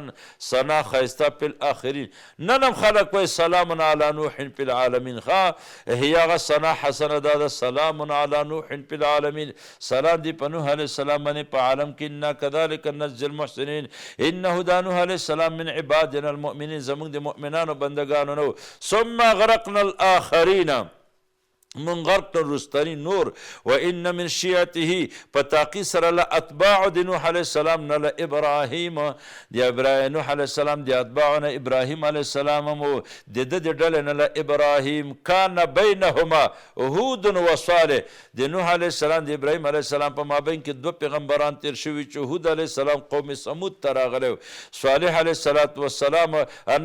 ثنا ښایسته فی الاخرین نن هم خلک وایي سلام علی نوح فی العالمین ښه هي هغه ثنا حسنه دا ده سلام علی نوح فی العالمین سلام دی په نوح علیه السلام باندې په عالم کې انا کذلک نجزی المحسنین انه دا نوح علیه السلام من عبادنا المؤمنین زمونږ د مؤمنانو بندګانو نه ثم اغرقنا الاخرین مونږ غرق کړل وروستني نور و ان من شیعته په تحقیق سره له اتباعو د نوح علیه السلام نه له ابراهیم د ابراهیم نوح علیه السلام د اتباعو نه ابراهیم علیه السلام هم وو د ده د ډلې نه له ابراهیم کان بینهما هود و صالح د نوح علیه السلام د ابراهیم علیه السلام په مابین کې دوه پیغمبران تیر شوي چې هود علیه السلام قوم ثمود ته راغلی صالح علیه السلام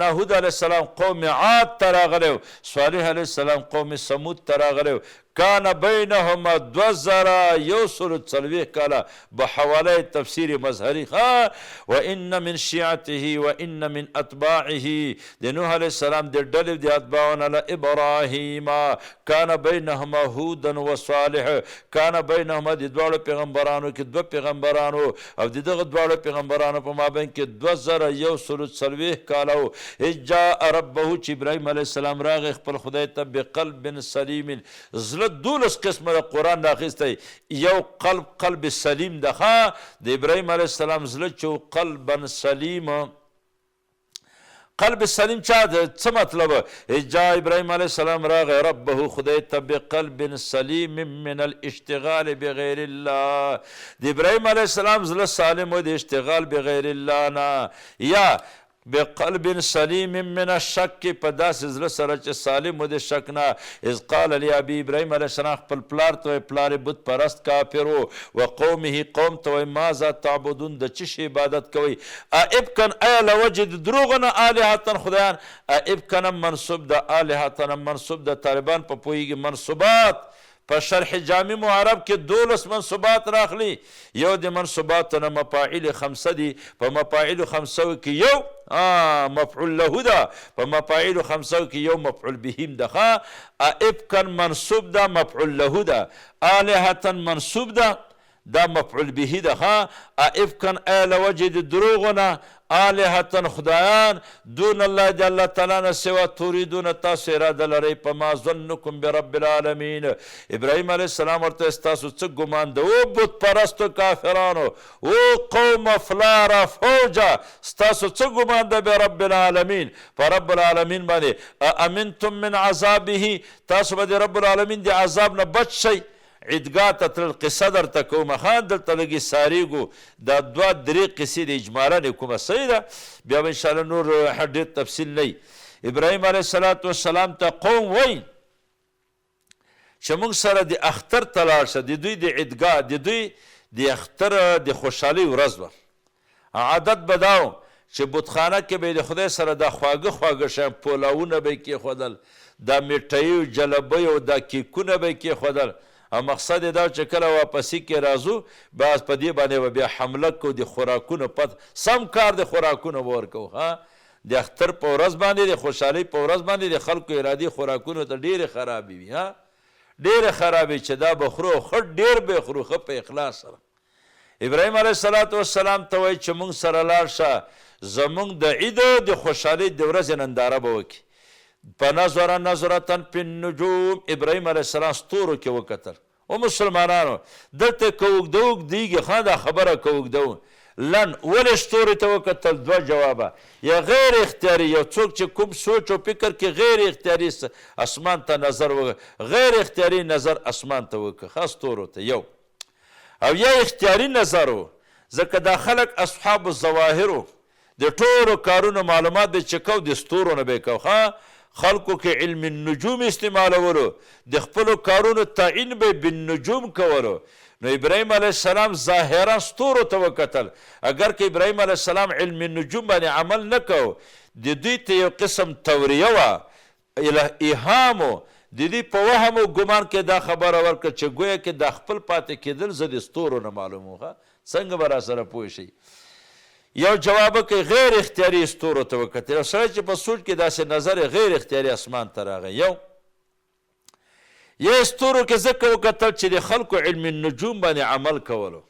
نه هود علیه السلام قوم عاد ته راغلی صالح علیه السلام قوم ثمود ته راغلی و، کان بینهما 2140 کاله به حواله تفسیر مظهری ښه وان من شیعته وان من اتباعه د نوح علیه السلام د ډلې د اتباعو نه له ابراهیم کان بینهما هودا وصالح کان بینهما د دواړو پیغمبرانو کې دوه پیغمبران وو او د دغه دواړو پیغمبرانو په مابین کې 2140 کاله وو، اذ جاء ربه چې ابراهیم علیه السلام راغی خپل خدای ته بقلب سلیم زړه زړه دولس قسمه د قرآن راخیستی، یو قلب قلب سلیم ده. ښه، د ابراهیم علیه السلام زړه چې و قلبا سلیم، قلب سلیم چا ده؟ څه مطلب؟ جا ابراهیم علیه السلام راغی ربه خدای ته بقلب سلیم من الاشتغال بغیر الله. د ابراهیم علیه السلام زړه سالم و د اشتغال بغیر الله نه، یا بقلب سلیم من الشک، په داسې زړه سره چې سالم و د شک نه. اذ قال لابي، ابراهیم علیه السلام خپل پلار ته وایي، پلار یې بت پرست کافر و، وقومه قوم ته وایي، ماذا تعبدون، د څه شي عبادت کوئ؟ ائفکا، ایا له وجې د دروغو نه آلهة خدایان؟ ائفکا هم منصوب ده، آلهة هم منصوب ده. طالبان په پوهېږي منصوبات په شرح جامع معرب کې 12 منصوبات راخلي، یو د منصوباتو نه مفاعیل خمسه دي، په مفاعیل خمسو کې یو مفعول له ده، په مفاعیل خمسو کې یو مفعول به هم ده. ښه، افکا منصوب ده، مفعول له ده، آلهة منصوب ده، دا مفعول به ده. ښه، ائفکا ای له وجې د دروغو نه آلهة خدایان، دون الله د الله تعالی نه سوا، تریدون تاسو اراده لرئ، په ما ظنکم برب العالمین. ابراهیم علیه السلام ورته ستاسو څه ګمان ده او بت پرستو کافرانو، او قوم فلاره فوجه، ستاسو څه ګمان ده برب العالمین، په رب العالمین باندې؟ امنتم من عذابه، تاسو به د رب العالمین د عذاب نه بچ شئ؟ عیدګاه ته تلل، قصه درته کوم. ښه، دلته لږ ایسارېږو، دا دوه درې قصې د اجمالاً یې کومه، صحیح ده، بیا به انشاءالله نور ډېر تفصیل نه وي. ابراهیم علیه الصلاة والسلام ته قوم وایي چې موږ سره د اختر ته لاړ شه. د دوی د عیدګاه، د دوی د اختر د خوشحالۍ ورځ وه. عادت به دا و چې بتخانه کې به یې د خدای سره دا خواږه خواږه شیان، پولاوونه به یې کېښودل، دا میټۍ او جلبۍ او دا کیکونه به یې کېښودل، او مقصد یې دا و چې کله واپسي کې راځو بس په دې باندې به بیا حمله کوو، د خوراکونو پت سم کار د خوراکونو به ورکوو. ها، د اختر په ورځ باندې، د خوشحالۍ په ورځ باندې د خلکو ارادې خوراکونو ته ډېرې خرابې وي. ها، ډېرې خرابې چې دا به خورو او ښه ډېر به یې خورو، ښه په اخلاص سره. ابراهیم علیه الصلاة والسلام ته وایي چې مونږ سره لاړ شه، زمونږ د عید د خوشحالۍ د ورځې ننداره به وکړي. فنظر نظرة فی النجوم، ابراهیم علیه السلام ستورو کې وکتل. او مسلمانانو، دلته که اوږده اوږدېږي، ښه دا خبره که اوږده لن، ولې ستوري ته وکتل؟ دوه جوابه، یا غیر اختیاري، یو څوک چې کوم سوچ او فکر کې غیر اختیاري اسمان ته نظر وکړ، غیر اختیاري نظر اسمان ته وکړ، ښه ستورو ته، یو او یا اختیاري نظر و، ځکه دا خلک اصحاب الظواهر و، د ټولو کارونو معلومات به چې کو د ستورو نه به یې کو. ښه، خلکو کې علم النجوم استعمالولو، د خپلو کارونو تعین به یې بالنجوم کولو. نو ابراهیم علیه السلام ظاهرا ستورو ته وکتل، اګر که ابراهیم علیه السلام علم النجوم باندې عمل نه کو، د دوی ته یو قسم توریه وه، ایهام و، د دوی په وهم او ګمان کې دا خبره ورکړه چې ګویا کې دا خپل پاتې کېدل زه د ستورو نه معلوموم. ښه، څنګه به راسره پوه شئ؟ یو جواب کوي، غیر اختیاري یې ستورو ته وکتل، یو سړی چې په سوچ کې داسې نظر یې غیر اختیاري اسمان ته راغی. یو یې ستورو کې ځکه وکتل چې د خلکو علم النجوم باندې عمل کولو،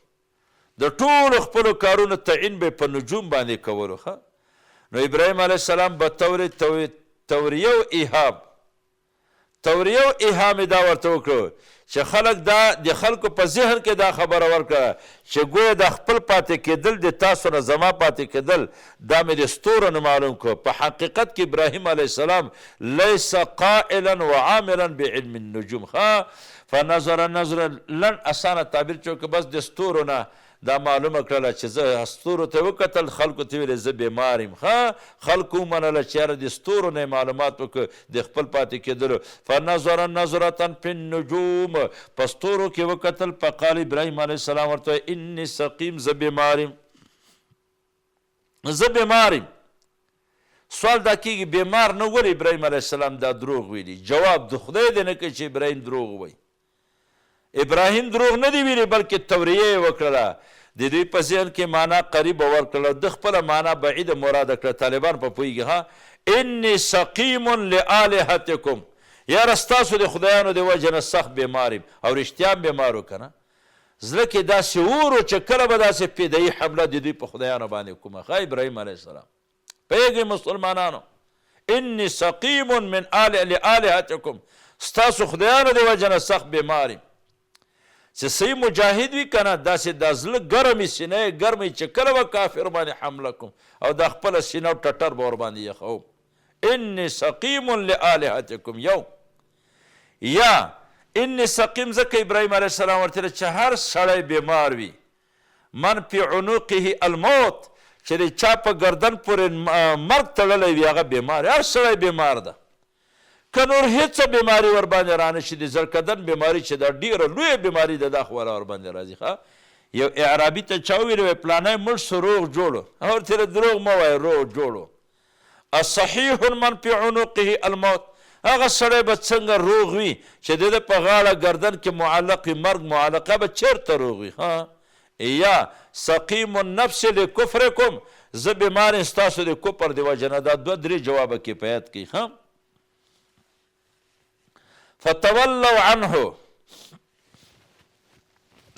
د ټولو خپلو کارونو تعین به په نجوم باندې کولو. ښه، نو ابراهیم علیه السلام به تورې توریه او ایهام، توریه او ایهام یې دا ورته وکړو چې خلک دا د خلکو په ذهن کې دا خبره ورکړه چې ګویا دا خپل پاتې کېدل د تاسو نه زما پاتې کېدل دا مې د ستورو نه معلوم کړو. په حقیقت کې ابراهیم علیه السلام لیس قائلا وعاملا بعلم النجوم. ښه، فنظر نظر لنډ اسانه تعبیر چې وکړ، بس د ستورو نه دا معلومه کړله چې زه ستورو ته وکتل، خلکو ته ویل زه بیمار یم. ښه، خلکو ومنله چې یاره د ستورو نه یې معلومات وکړ د خپل پاتې کېدلو. فنظر نظرة فی النجوم، په ستورو کې وکتل، فقال ابراهیم علیه السلام ورته وویل انی سقیم، زه بیمار یم، زه بیمار یم. سوال دا کېږي بیمار نه ولې ابراهیم علیه السلام دا دروغ ویلي؟ جواب د خدای دې نه کوي چې ابراهیم دروغ ووایي. ابراهیم دروغ نه دي ویلي، بلکې توریه یې وکړله، د دوی په ذهن کې معنا قریبه ورکړله، ده خپله معنا بعیده مراده کړه. طالبان په پوهیږي ها، انی سقیم لآلهتکم، یاره ستاسو د خدایانو د وجې نه سخت بیمار یم، او رښتیا هم بیمار و که نه، زړه کې داسې اور و چې کله به داسې فدایي حمله د دوی په خدایانو باندې کومه. ښه، ابراهیم علیه السلام پوهېږئ مسلمانانو، انی سقیم من آل لآلهتکم، ستاسو خدایانو د وجه نه سخت بیمار یم. چې صحیح مجاهد وي کنه داسې دا زړه ګرمي سینه یې ګرمه چې کله به کافر باندې حمله کوم او دا خپله سینه او ټټر به ورباندې یخوم. انی سقیم لآلهتکم یو یا انی سقیم، ځکه ابراهیم علیه السلام ورته چې هر سړی بیمار وي، من فی عنقه الموت، چې د چا په ګردن پورې مرګ تړلی وي هغه بیمار، هر سړی بیمار ده. که نور هیڅ بیماری ورباندې رانه شي، د زړکدن بیماری چې دا ډیره لویه بیماری ده، دا خو ولا ورباندې راځي. ښه یو اعرابي ته چا وویل، وایي پلانی مړ سو روغ جوړ، ورته دروغ مه وایه روغ جوړ. اصحیح من فی عنقه الموت، هغه سړی به څنګه روغ وي چې د ده په غاړه ګردن کې معلق وي، مرګ معلقه به چېرته روغ وي؟ ها یا سقیم النفس لکفرکم، زه بیمار یم ستاسو د کفر د وجې نه. دا دوه درې جوابه کفایت کوي. ها فتولوا عنه،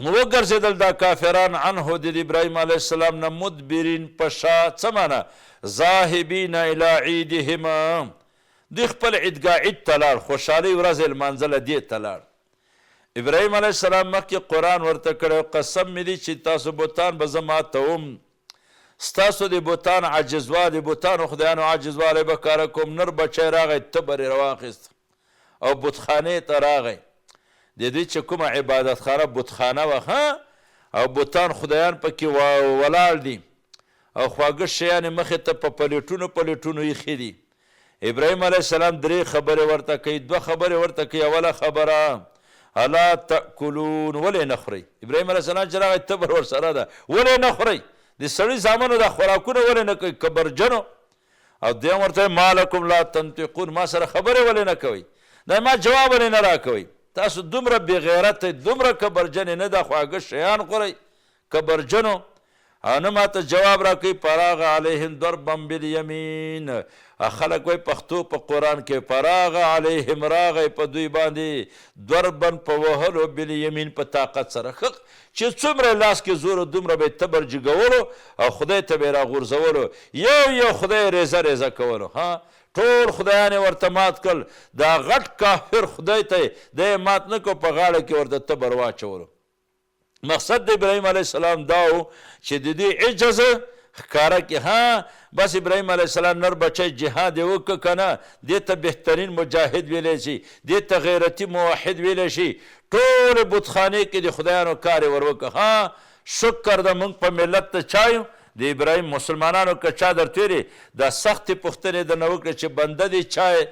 وګرځېدل دا کافران عنه د ابراهیم علیه السلام نه مدبرین په شا. څه معنا؟ ذاهبین الی عیدهم، دوی خپل عیدګاه عید ته لاړ، خوشحالۍ ورځ یې لمانځله، دې ته لاړ. ابراهیم علیه السلام مخکې قرآن ورته کړی، قسم مې دي چې تاسو بتان به زه ماتوم، ستاسو د بتان عاجزوا، د بتانو خدایانو عاجزوالی به ښکاره کوم. نر بچی راغی، تبر یې راواخیست او بتخانې ته راغی. د دوی چې کومه عبادتخانه بتخانه وه، ها او بتان خدایان پکې ولاړ دي او خواږه شیان یې مخې ته په پلیټونو پلیټونو ایښي دي. ابراهیم علیه السلام درې خبرې ورته کوي، دوه خبرې ورته کوي. اوله خبره، الا تأکلون، ولې نه خورئ؟ ابراهیم علیه السلام چې راغی تبر ورسره ده، ولې نه خورئ؟ د سړي زامنو دا خوراکونه ولې نه کوي؟ کبرجنو. او دویم ورته ما لکم لا تنطقون، ما سره خبرې ولې نه کوئ؟ دا ما جواب ولې نه راکوئ؟ تاسو دومره بې غیرته، دومره کبرجنې، نه دا خواږه شیان خورئ کبرجنو، او نه ماته جواب راکوي. فراغ علیهم ضربا بالیمین، خلک وایي پښتو په قرآن کې فراغ علیهم، راغی په دوی باندې ضربا په وهلو، بالیمین په طاقت سره. ښه چې څومره لاس کې زور دومره به یې تبر جګولو او خدای ته به یې راغورځولو، یو یو خدای یې ریزه ریزه کولو. ها ټول خدایان یې ورته مات کړل، دا غټ کافر خدای ته یې دی یې مات نه کړو، په غاړه کې ورته تبر واچولو. مقصد د ابراهیم علیه السلام دا و چې د دوی عجز ښکاره کړي. ها بس ابراهیم علیه السلام نر بچی جهاد یې وکړ که نه، دې ته بهترین مجاهد ویلی شي، دې ته غیرتي موحد ویلی شي. ټولې بتخانې کې د خدایانو کار یې ور وکړ. ها شکر ده مونږ په ملت ته چا یو؟ د ابراهیم مسلمانانو که چا درته ویلي دا سختې پوښتنې درنه وکړې چې بنده دې چا یې،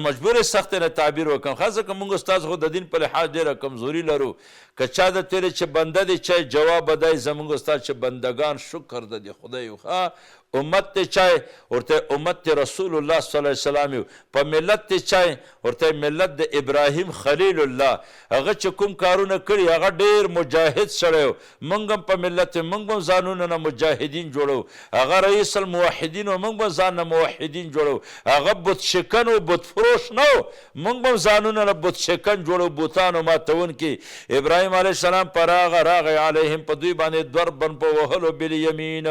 مجبور یې سختې نه تعبیر وکړم، ښه ځکه مونږ استاد خو د دین په لحاظ ډېره کمزوري لرو. که چا درته ویلي چې بنده دې چا یې، جواب به دا وي زمونږ استاد چې بندګان شکر ده د خدای یو. ښه امت دې چا یې، ورته امت دې رسول الله صلی الله علیه وسلم یو. په ملت دې چا یې، ورته ملت د ابراهیم خلیل الله، هغه چې کوم کارونه کړي هغه ډېر مجاهد سړی و، مونږ هم په ملت یو، مونږ به هم ځانونه نه مجاهدین جوړوو. هغه رئیس الموحدین و، مونږ به هم ځان نه موحدین جوړوو. هغه بت شکن و، بت فروش نه و، مونږ به هم ځانونه نه بت شکن جوړوو، بتانو ماتوونکي. ابراهیم علیه السلام په راغه راغی علیهم په دوی باندې ضربا په وهلو بالیمین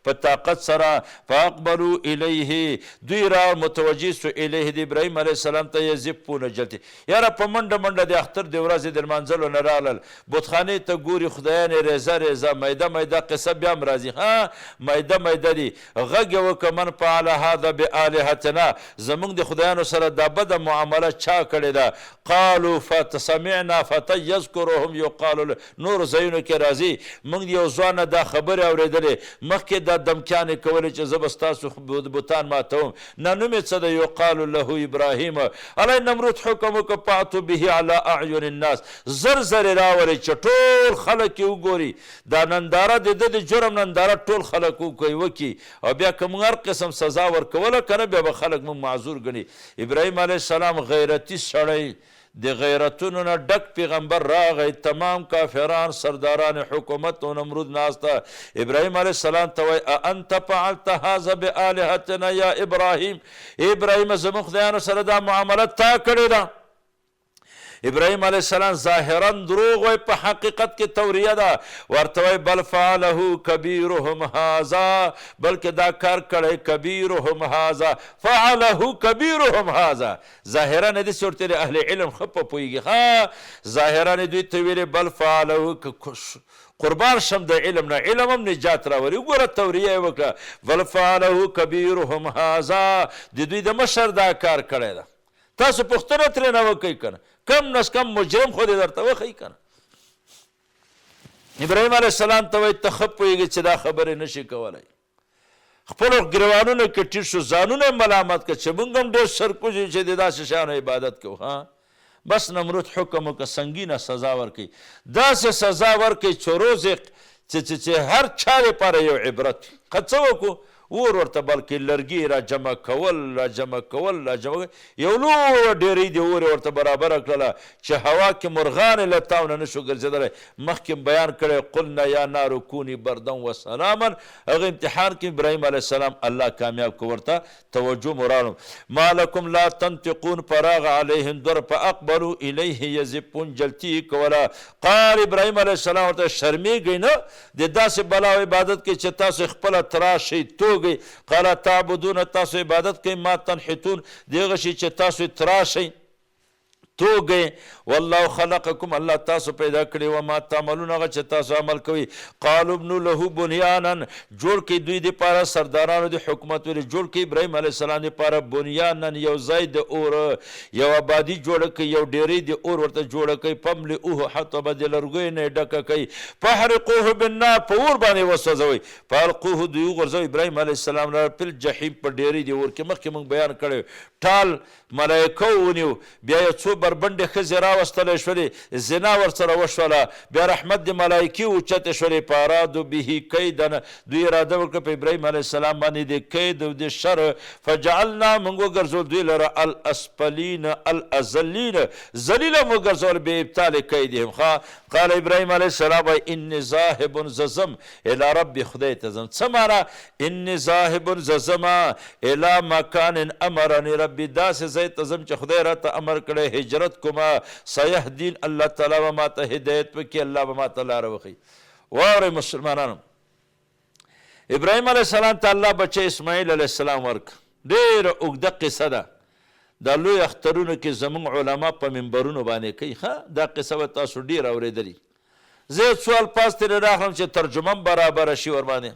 په طاقت سره، فاقبلوا الیه دوی را متوجه سو الیه د ابراهیم علیه السلام ته یزفون جلتي، یاره په منډه منډه د اختر د ورځې د لمانځلو نه راغلل، بتخانې ته ګوري خدایان یې ریزه ریزه میده میده، قصه بیا هم راځي ها میده میده دي. غږ یې وکړ من فعل هذا بالهتنا، زمونږ د خدایانو سره دا بده معامله چا کړې ده؟ قالو سمعنا فتی یذکرهم یقال له، نورو ځایونو کې راځي مونږ د یو ځوان نه دا خبرې اورېدلې، مخکې دا دمکیانې کولې چې زه به ستاسو بتان ماتوم، نه نوم یې څه دی؟ یقال له ابراهیم. علی نمرود حکم وکړ فأتوا به علی اعین الناس، زر زر یې راولئ چې ټول خلک یې وګوري، دا ننداره د ده د جرم ننداره ټول خلک وکړي، او بیا که موږ هر قسم سزا ورکوله که نه بیا به خلک موږ معذور ګڼي. ابراهیم علیه السلام غیرتي سړی، د غیرتونو نه ډک پیغمبر راغی، تمام کافران سرداران حکومت او نمرود ناسته ابراهیم علیه السلام ته وایي أأنت فعلت هذا بآلهتنا یا ابراهیم، ای ابراهیمه زموږ خدایانو سره دا معامله تا کړې ده؟ ابراهیم علیه السلام ظاهرا دروغ وایي، په حقیقت کې توریه ده. ورته وایي بل فعله کبیرهم هذا، بلکې دا کار کړی کبیرهم هذا، فعله کبیرهم هذا. ظاهرا یې داسې ورته ویلي، اهل علم ښه په پوهېږي، ښه ظاهرا یې دوی ته ویلي بل فعله، قربان شم د علم نه، علم هم نجات راولي. وګوره توریه یې وکړه، بل فعله کبیرهم هذا، د دوی د مشر دا کار کړی ده. تاسو پوښتنه ترېنه وکړئ که نه، کم نه کم مجرم خو دې درته وښیي که نه. ابراهیم علیه السلام ته وایي ته ښه پوهېږې چې دا خبرې نه شي کولی. خپلو ګریوانونو کې ټیټ شو، ځانونه یې ملامت کړه چې موږ هم ډېر سرکوز یو چې د داسې شیانو عبادت کوو. ها بس نمرود حکم وکړ سنګینه سزا ورکړي، داسې سزا ورکړي چې روزې چې هر چا لپاره یو عبرت وي. ښه څه وکړو؟ اور ورته بل کړي، لرګي یې راجمع کول، راجمع کول، راجمع کول، یو لویه ډېرۍ د اور یې ورته برابره کړله چې هوا کې مرغان یې له تاو نه نشو ګرځېدلی. مخکې مې بیان کړی، قلنا یا نار کوني بردا وسلاما، هغه امتحان کې ابراهیم علیه السلام الله کامیاب کړ. ورته توجه مو راړم. ما لکم لا تنطقون، فراغ علیهم در فاقبلوا الیه یزفون، جلتي یې کوله. قال ابراهیم علیه السلام ورته شرمېږئ نه د داسې بلاو عبادت کوئ چې تاسو یې خپله تراشئ توږئ. قال تعبدون، تاسو عبادت کوئ ما تنحتون، د هغه شي چې تاسو یې تراشئ توږئ. والله خلقکم، الله تاسو پیدا کړي، وما تعملون، هغه چې تاسو عمل کوئ. قالوا ابنوا له بنیانا، جوړ کړئ دوی دپاره، سردارانو د حکومت ویلي جوړ کړئ ابراهیم علیه السلام دپاره بنیانا، یو ځای د اور، یو آبادي جوړه کړئ، یو ډېرۍ د اور ورته جوړه کړئ. فاملئوه حطبا، د لرګیو نه یې ډکه کړئ. فاحرقوه بالنار، په اور باندې وسوځوئ. فالقوه، دوی وغورځوئ ابراهیم علیه السلام لره فی الجحیم، په ډېرۍ د اور کې. مخکې مونږ بیان کړی ټال ملایکو ونیو، بیا یې څو بربنډې ښځې راوستلې شولې، زنا ورسره وشوله، بیا رحمت د ملایکې اوچتې شولې، فارادو به کیدا، دوی اراده وکړه په ابراهیم علیه السلام باندې د کید او د شر، فجعلنا، موږ وګرځول دوی لره الاسفلین الاذلین، ذلیل هم وګرځول بابطال کیدهم. ښه قال ابراهیم علیه السلام وایي انی ذاهب، زه ځم الی ربي، خدای ته ځم. څه معنی انی ذاهب، زه ځم الی مکان امرني ربي، داسې ځای ته ځم چې خدای راته امر کړی، هجرت کوم، سیهدین، الله تعالی به ماته هدایت وکړي، الله به ماته لاره وښیي. واورئ مسلمانانو، ابراهیم علیه السلام ته الله بچی اسماعیل علیه السلام ورک. ډېره اوږده قصه ده، دا لوی اخترونو کې زمونږ علما په منبرونو باندې کوي. ښه دا قصه به تاسو ډېره اورېدلي، زه یو څو الفاظ ترې راخلم چې ترجمه هم برابره شي ورباندې.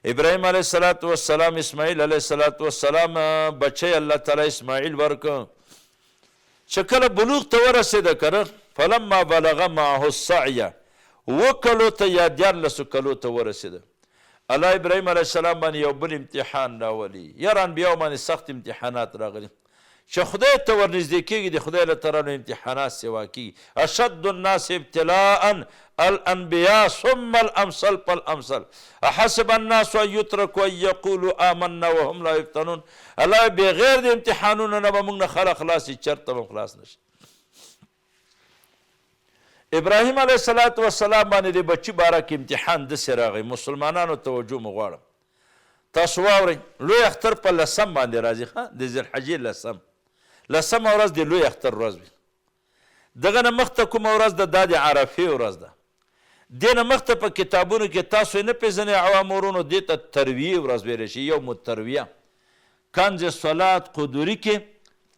ابراهیم علیه السلام اسماعیل علیه السلام بچی الله تعالی اسماعیل ورک، چې کله بلوغ ته ورسېده که نه، فلما بلغ معه السعی، اووه کلو ته یا 13 کلو ته ورسېده، الله ابراهیم علیه السلام باندې یو بل امتحان راولي. یار انبیاو باندې سخت امتحانات راغلي چې خدای ته ورنږدې کېږي، د خدای له طرف نه امتحانات سوا کېږي. اشد الناس ابتلاء الانبیاء ثم الامثل فالامثل، احسب الناس ان یترکوا ان یقولوا آمنا وهم لا یفتنون. الله بغیر د امتحانونو نه به موږ نه خلک خلاص شي، چېرته به خلاص نه شي. ابراهیم علیه السلام باندې د بچي باره کې امتحان داسې راغی. مسلمانانو توجه مو غواړم، تاسو واورئ. لوی اختر په لسم باندې راځي، ښه د ذوالحجې لسم، لسمه ورځ د لوی اختر ورځ وي. دغه نه مخته کومه ورځ ده؟ دا د عرفې ورځ ده. دې نه مخته په کتابونو کې تاسو یې نه پېژنئ عوامو ورونو، دې ته ترویې ورځ ویلی شي، یوم الترویه. کنز صلات قدوري کې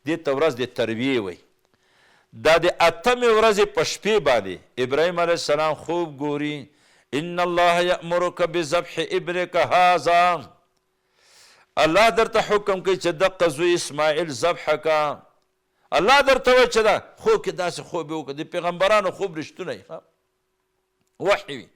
دې ته ورځ د ترویې وایي. دا د اتمې ورځې په شپې باندې ابراهیم علیه السلام خوب ګوري، ان الله یأمرک بذبح ابنک هذا، الله درته حکم کوي چې دقه زوی اسماعیل ذبح کا. الله درته وایي چې دا خوب کې داسې خوب یې وکړ. د پیغمبرانو خوب رښتونی وحی وي.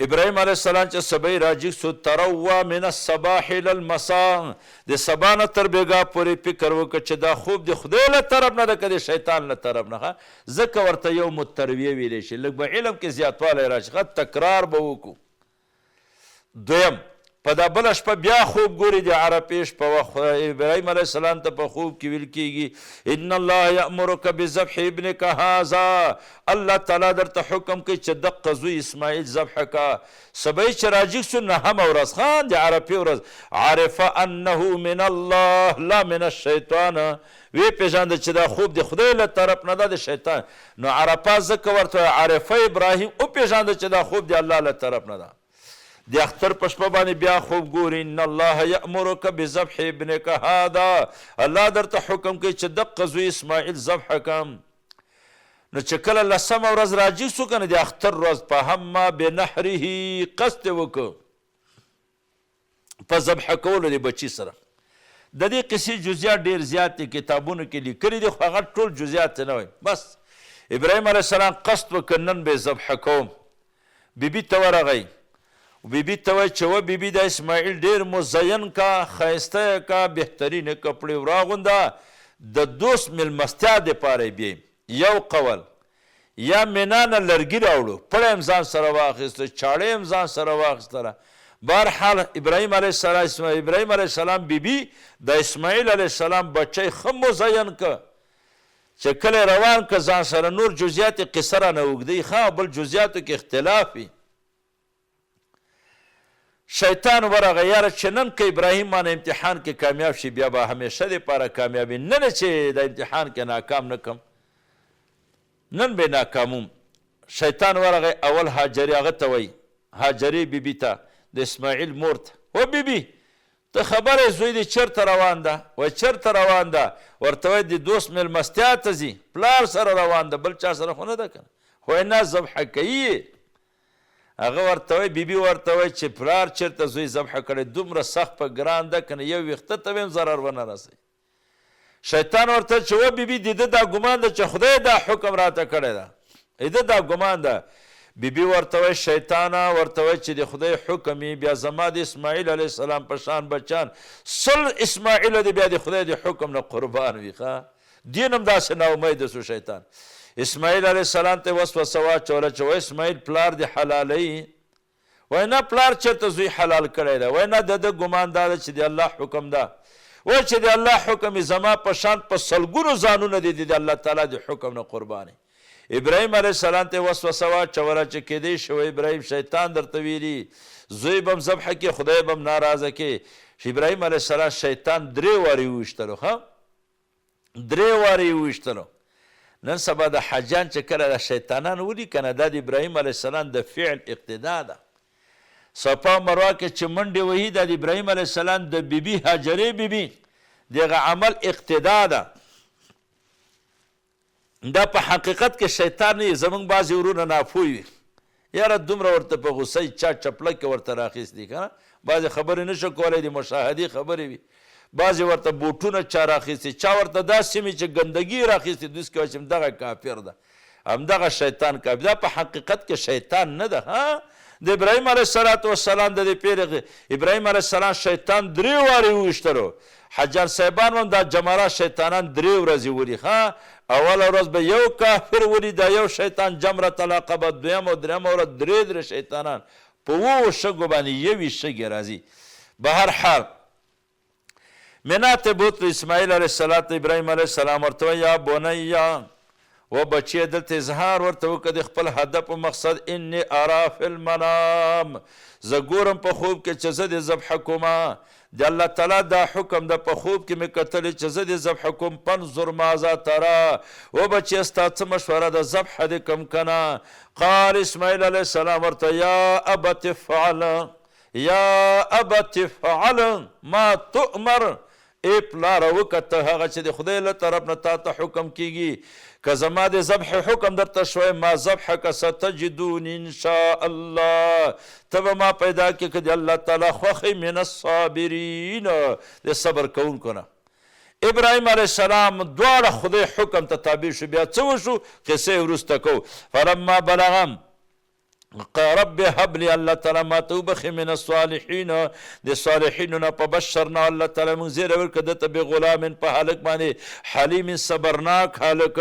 ابراهیم علیه السلام چې سبا راجیګ سو، تروا من الصباح الی المساء، د سبا نه تر بېګا پورې فکر وکړ چې دا خوب د خدای له طرف نه ده که د شیطان له طرف نه. ځکه ورته یوم الترویه ویلی شي، لږ به علم کې زیاتوالی راشي، ښه تکرار به وکړو. دویم په دا بله شپه بیا خوب ګوري، د عرفې شپه وه، ابراهیم علیه السلام ته په خوب کې ویل کیږي، ان الله یأمرک بذبح ابنک هذا، الله تعالی درته حکم کوي چې دقه زوی اسماعیل ذبح کا. سبا یې چې راجیګ شو، نهمه ورځ، ښه د عرفې ورځ، عرف انه من الله لا من الشیطان، ویې پېژانده چې دا خوب د خدای له طرف نه ده، د شیطان. نو عرفه ځکه ورته وایي، عرفه ابراهیم وپېژانده چې دا خوب د الله له طرف نه ده. د اختر په شپه باندې بیا خوب ګوري، ان الله یأمرک بذبح ابنک هذا، الله درته حکم کوي چې دقه زوی اسماعیل ذبح کړه. نو چې کله لسمه ورځ راجیګ شو که نه، د اختر ورځ، فهم بنحره، قصد یې وکړ په ذبح کولو د بچي سره. د دې قصې جزئیات ډېر زیات دي، کتابونو کې لیکلي دي، خو هغه ټول جزئیات نه وایم. بس ابراهیم علیه السلام قصد وکړ، نن به یې ذبح کوم. بي بي ته ورغی، بي بي ته وایي چې وه بي بي، دا اسماعیل ډېر مزین کا، ښایسته یې کا، بهترینې کپړې وراغونده، د دوست مېلمستیا دپاره یې بیایم. یو قول، یا مینا نه لرګي راوړو، پړی هم ځان سره واخیستو، چاړه یې هم ځان سره واخیستله. بهرحال ابراهیم علیه السلام، ابراهیم علیه السلام بي بي د اسماعیل علیه السلام بچی ښه مزین که، چې کله یې روان که ځان سره، نور جزیات یې قصه رانه اوږدوي، ښه بل جزیاتو کې اختلاف وي. شیطان ورغی، یاره چې نن که ابراهیم مانه امتحان کې کامیاب شي، بیا به همیشه دپاره کامیاب وي، نن چې د امتحان کې ناکام نه کم، نن به ناکاموم. شیطان ورغی، اول هاجرې هغه ته وایي، هاجرې بي بي ته، د اسماعیل مور ته، و بي بي ته خبر یې زوی دې چېرته روان ده؟ وایي چېرته روان ده؟ ورته وایي د دوست مېلمستیا ته ځي، پلار سره روان ده، بل چا سره خو نه ده که نه؟ وایي نه، ذبح کوي یې. هغه ورته وایي، بي بي ورته وایي چې پلار چېرته زوی ذبح کړی، دومره سخت په ګران ده که نه، یو ویښته ته به هم ضرر ونه رسوي. شیطان ورته چې وه بي بي، د ده دا ګمان ده چې خدای دا حکم راته کړی ده، د ده دا ګمان ده. بي بي ورته وایي، شیطانه، ورته وایي چې د خدای حکم وي، بیا زما د اسماعیل علیه السلام په شان بچیان 100 اسماعیله دې بیا د خدای د حکم نه قربان وي. ښه دین هم داسې ناامیده شو. شیطان اسماعیل علیه السلام ته وسوسه واچوله چې وه اسماعیل پلار دې حلالوي. وایي نه، پلار چېرته زوی حلال کړی دی؟ وایي نه، د ده ګمان دا ده چې د الله حکم ده. وایي چې د الله حکم یې زما په شان په سلګونو ځانونه دي د الله تعالی د حکم نه قربان. ابراهیم علیه السلام ته یې وسوسه واچوله چې کېدای شي وایي ابراهیم شیطان درته ویلي، زوی به هم ذبح کړې، خدای به هم ناراضه کړې. ابراهیم علیه السلام شیطان درې وارې وویشتلو، ښه درې وارې یې وویشتلو. نن سبا د حاجیان چې کله د شیطانان ولي که نه، دا د ابراهیم علیه السلام د فعل اقتدا ده. صفا مروه کې چې منډې وهي، دا د ابراهیم علیه السلام د بیبي هاجرې بیبي دغه عمل اقتدا ده. دا په حقیقت کې شیطان نه، زمونږ بعضې ورونه ناپوه وي، یاره دومره ورته په غوسه یي، چا چپلکې ورته راخیستي که نه، بعضې خبرې نه شو کولی، د مشاهدې خبرې وي، بعضې ورته بوټونه چا راخیستي، چا ورته دا سیمې چې ګندګي یې راخیستي، دوی کې وایي چې همدغه کافر ده، همدغه شیطان کافر. دا په حقیقت کې شیطان نه ده. ها د ابراهیم علیه الصلاة والسلام د دې پیرې ابراهیم علیه السلام شیطان درې وارې وویشتلو. حجان صاحبان هم دا جمرات شیطانان درې ورځې ولي. ښه اوله ورځ به یو کافر ولي، دا یو شیطان جمرة العقبه، دویمه او درېیمه ورځ درې درې شیطانان په اوو شګو باندې یوې شګې راځي. بهر حال منا ته بوتلو اسماعیل علیه السلام ته، ابراهیم علیه السلام ورته وایي یا بنیا، و بچیه، دلته اظهار ورته وکړه د خپل هدف او مقصد، انی ارا فی المنام، زه ګورم په خوب کې چې زه دې ذبح کوم، د الله تعالی دا حکم ده، په خوب کې مې کتلې چې زه دې ذبح کوم، فانظر ماذا ترا، و بچیه ستا څه مشوره ده، ذبح دې کوم که نه؟ قال اسماعیل علیه السلام ورته یا ابت افعل، یا ابت افعل ما تؤمر، ای پلاره وکړه ته هغه چې د خدای له طرف نه تا ته حکم کیږي، که زما د ذبح حکم درته شوی، ما ذبحک ستجدوني ان شاء الله، ته به ما پیدا کړې که د الله تعالی خوښ یې، من الصابرین، د صبر کوونکو نه. ابراهیم علیه السلام دواړه خدای حکم ته تابع شو. بیا څه وشو قصه یې وروسته کوو. فلما بلغ رب هب لي، الله تعالی ما ته وبخښي، من الصالحین، د صالحینو نه، په بشرنا، الله تعالی موږ زیری ورکړه ده ته، بغلام، په هلک باندې، حلیم، صبرناک هلک،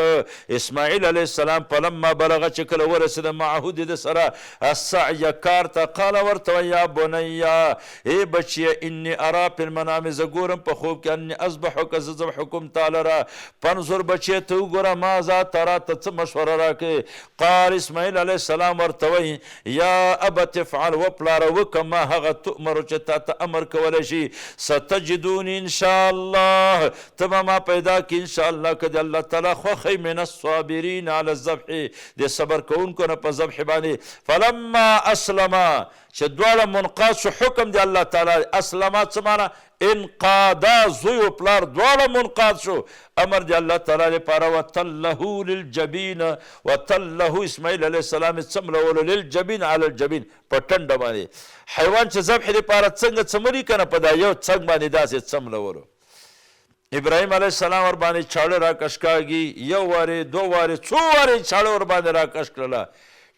اسماعیل علیه السلام. فلما بلغ، چې کله ورسېده، معه، د ده سره، السعی، کار ته، قال، ورته وایي، یا بنیا، ای بچیه، انی ارا فی المنام، زه ګورم په خوب کې، انی اذبحک، زه ذبح کوم تا لره، فانظر، بچیه ته وګوره، ماذا تری، ته څه مشوره راکوې؟ قال، اسماعیل علیه السلام ورته وایي، یا ابت افعل، و پلاره وکړه، ما هغه تؤمر، چې تا ته امر کولی شي، ستجدوني ان شاء الله، ته به ما پیدا کړې ان شاء الله، که د الله تعالی خوښه، من الصابرین علی الذبح، د صبر کوونکو نه په ذبح باندې. فلما اسلم، چې دواړه منقاد شو حکم دی الله تعالی. اسلم څه معنی؟ انقادا، زوی او پلار دواړه منقاد شو امر دی الله تعالی لپاره. وتله للجبین، وتله، اسماعیل علیه السلام څملولو، للجبین، علی الجبین، په ټنډه باندې. حیوان چې ذبح لپاره څنګه څملي کنه، په دا یو څنګ باندې داسې څملولو. ابراهیم علیه السلام ور باندې چاړه راکش کاږي، یو وارې، دوه وارې، څو وارې چاړه ور باندې راکش کړله.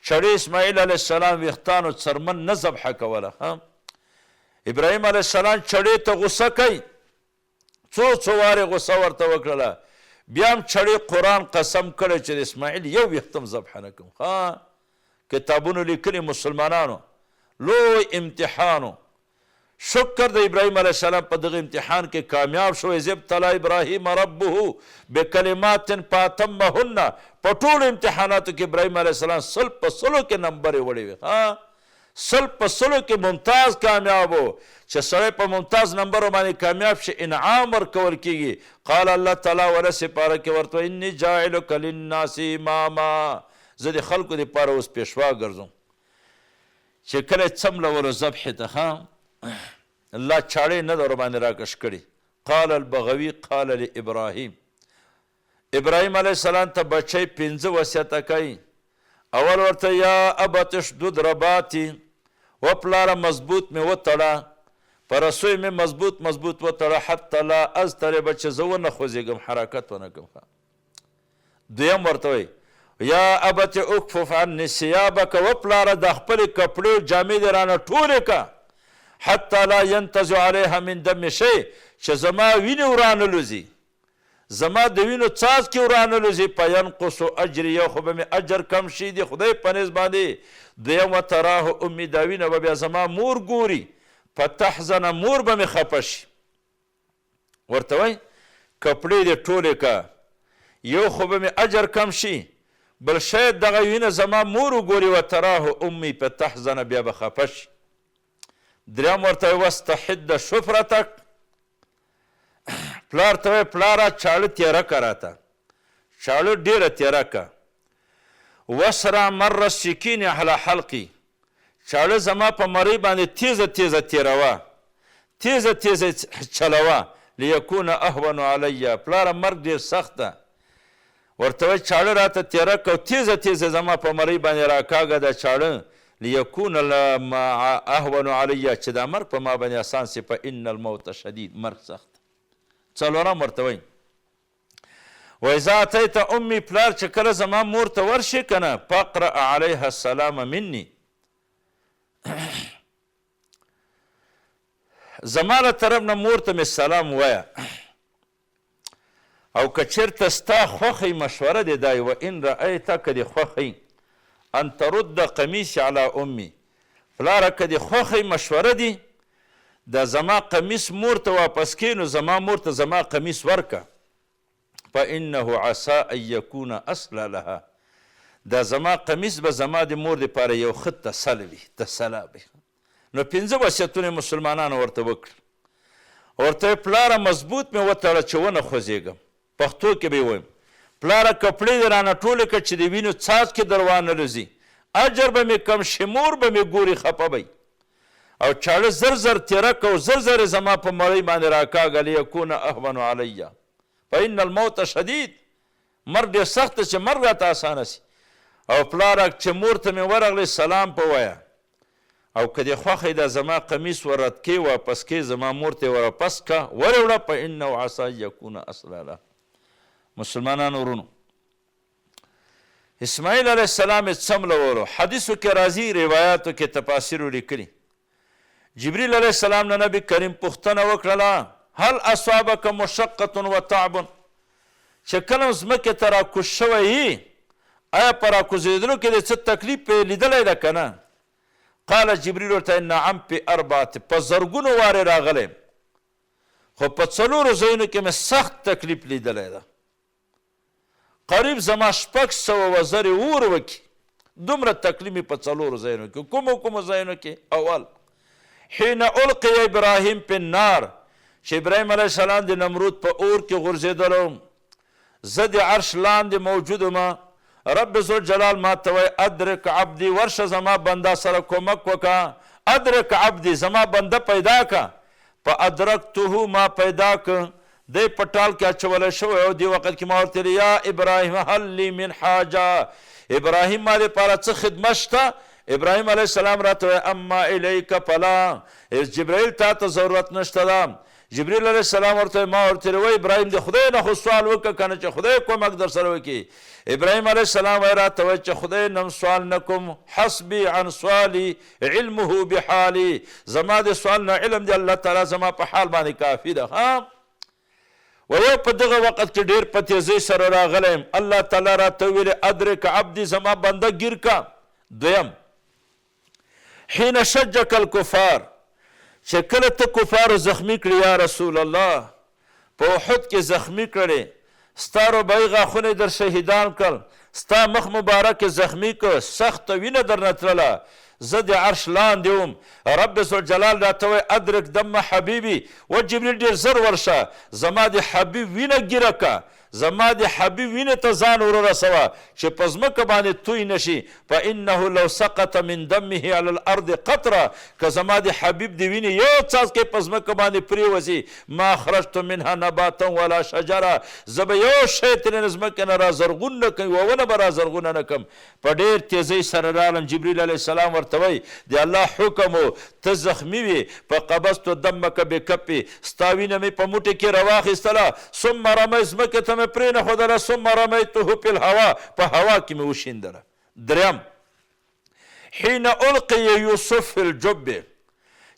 چړې اسماعیل علیه السلام ویښتانو څرمن نه ذبحه کوله. ابراهیم علیه السلام چړې ته غوسه کوي، څو څو وارې غوسه ورته وکړله، بیا هم چړې قرآن قسم کړی چې د اسماعیل یو ویښته هم ذبحه نه کوم. کتابونو لیکلي مسلمانانو، لوی امتحانو. شکر د ابراهیم علیه السلام په دغه امتحان کې کامیاب شو. اذ ابتلی ابراهیم ربه بکلمات فاتمهن، په ټولو امتحاناتو کې ابراهیم علیه السلام 100 په 100 کې نمبرې وړې وې. 100 په 100 کې ممتاز کامیاب و. چې سړی په ممتاز نمبرو باندې کامیاب شي، انعام ورکول کېږي. قال، الله تعالی وله سپاره کې ورته، انی جاعلک للناس اماما، زه د خلکو دپاره اوس پېشوا ګرځم. چې کله یې څملولو ذبحې ته، الله چاړې نه ده ورباندې راکش کړي. قال البغوي، قال لابراهیم، ابراهیم علیه السلام ته بچی پنځه وصیته کوي. اول ورته، یا ابت اشدد رباطي، و پلاره مضبوط مې وتړه، په رسوی مې مضبوط مضبوط وتړه، حتی لا اضطرب، چې زه ونه خوځېږم، حرکت ونه کوم. دویم ورته وایي، یا ابت اکفف عني ثيابک، و پلاره د خپلې کپړې او جامې دې رانه ټولې که، حتی لا ينتزع عليها من دم شيء، چې زما وینې ورانه لوځي، زما د وینو څاڅکي ورانه لوځي، فینقص اجري، یو خو به مې اجر کم شي د خدای په نزد باندې، دویم وتراه امي، دا وینه به بیا زما مور ګوري، فتحزن، مور به مې خفه شي. ورته وایي کپړې دې ټولې که، یو خو به مې اجر کم شي، بل شاید دغه وینه زما مور وګوري، وتراه امي فتحزن، بیا به خفه شي. دریم ورته وایي، واستحد شفرتک، پلار ته وایي، پلاره چاړه تیره که راته، چاړه ډېره تیره که، واسرع مر السکین علی حلقي، چاړه زما په مرۍ باندې تیزه تیزه تیروه، تیزه تیزه چلوه، لیکون اهون علی، پلاره مرګ ډېر سخت ده. ورته وایي چاړه راته تیره که او تیزه تیزه زما په مرۍ باندې راکاږه دا چاړه، لیکون اهون علی، چې دا مرګ په ما باندې اسان سي، فان الموت شدید، مرګ سخت. څلورم ورته وایي، واذا اتیت امي، پلار چې کله زما مور ته ورشې که نه، فاقرأ علیها السلام مني، زما له طرف نه مور ته مې سلام وایه، او که چېرته ستا خوښه مشوره دې دا و ان رأیت، که دې خوښه، ان ترد قمیص علی امي، پلاره که دې خوښه مشوره دي دا زما قمیص مور ته واپس کې، نو زما مور ته زما قمیص ورکه، فانه عسى ان يكون اسلى لها، دا زما قمیص به زما د مور دپاره یو ښه تسل وي، تسلا وي. نو پنځه وصیتونه مسلمانانو ورته وکړل. ورته پلاره مضبوط مې وتړه چې ونه خوځېږم، پښتو کې به یې وایم، پلاره کپړې دې رانه ټولې کړه چې د وینو څاڅکې در وانه لوځي، اجر به مې کم شي، مور به مې ګوري خفه به، او چاړه زر زر تیره که او زر زر یې زما په مړۍ باندې راکاږه، لیکون اهون علی فان الموت شدید، مرګ ډېر سخت دی، چې مرګ راته اسانه سي. او پلاره چې مور ته مې ورغلې سلام په وایه، او که دې خوښه ده زما قمیص ور رد کې واپس کې، زما مور ته یې ورواپس که ورې وړه، فانه عسی یکون اسلی له. مسلمانانو ورونو، اسماعیل علیه السلام یې څملولو. حدیثو کې راځي، روایاتو کې تفاسیرو لیکلي، جبریل علیه السلام نه نبی کریم پوښتنه وکړله، هل اصابک مشقة و تعب، چې کله ځمکې ته راکوز شوی یې، آیا په راکوزېدلو کې دې څه تکلیف پې لیدلی ده که نه؟ قال جبریل ورته نعم پې اربعة، په زرګونو وارې راغلی یم، خو په څلورو ځایونو کې مې سخت تکلیف لیدلی ده. قریب زما 600 وزرې اور وکړي، دومره تکلیف مې په څلورو ځایونو کې. کومو کومو ځایونو کې؟ اول، حین القی ابراهیم فی النار، چې ابراهیم علیه السلام د نمرود په اور کې غورځېدلو، زه د عرش لاندې موجود وم، رب ذوالجلال ما ته وایي ادرک عبدي، ورشه زما بنده سره کومک وکړه، ادرک عبدي، زما بنده پیدا کړه. فادرکته، ما پیدا کړ، دی په ټال کې اچولی شوی او دې وخت کې ما ورته ویل، یا ابراهیم هل لی من حاجه، ابراهیم ما دپاره څه خدمت شته؟ ابراهیم علیه السلام راته وایي، اما الیک فلا، جبرائیل تا ته ضرورت نشته ده. جبرئیل علیه السلام ورته وایي، ما ورته ویل، وای ابراهیم د خدای نه خو سوال وکړه که نه چې خدای کومک در سره وکړي. ابراهیم علیه السلام وایي راته وایي چې خدای نه هم سوال نه کوم، حسبي عن سوالي علمه بحالي، زما د سوال نه علم دی الله تعالی زما په حال باندې کافي ده. ها ویو په دغه وخت کې ډېر په تیزۍ سره راغلی یم، الله تعالی راته وویلې ادرک عبدي، زما بنده ګیر که. دویم، حین شجک الکفار، چې کله ته کفارو زخمي کړي یا رسول الله، په احد کې زخمي کړې، ستا رباعي غاښونه یې در شهیدان کړل، ستا مخ مبارک یې زخمي کړ، سخته وینه درنه تلله، زه د عرش لاندې وم، رب ذوالجلال راته وایي ادرک دم حبیبي، و جبریل ډېر زر ورشه زما د حبیب وینه ګیره که، زما د حبیب وینې ته ځان ورورسوه چې په ځمکه باندې توی نه شي، فانه لو سقط من دمه علی الارض قطره، که زما د حبیب د وینې یو څاڅکی په ځمکه باندې پرېوځي، ما اخرجت منها نباتا ولا شجرا، زه به یو شی ترې نه ځمکې نه را زرغون نه کړم، یوه ونه به را زرغونه نه کړم. په ډېر تېزۍ سره راغلم، جبریل علیه السلام ورته وایي، د الله حکم و، ته زخمي وې، فقبضت دمک بکفي، ستا وینه مې په موټي کې راواخیستله، ثم رمیت، ځمکې ته مې پرېنښودله، ثم رمیته فی الهوا، په هوا کې مې وشیندله. دریم، حین القی یوسف فی الجب،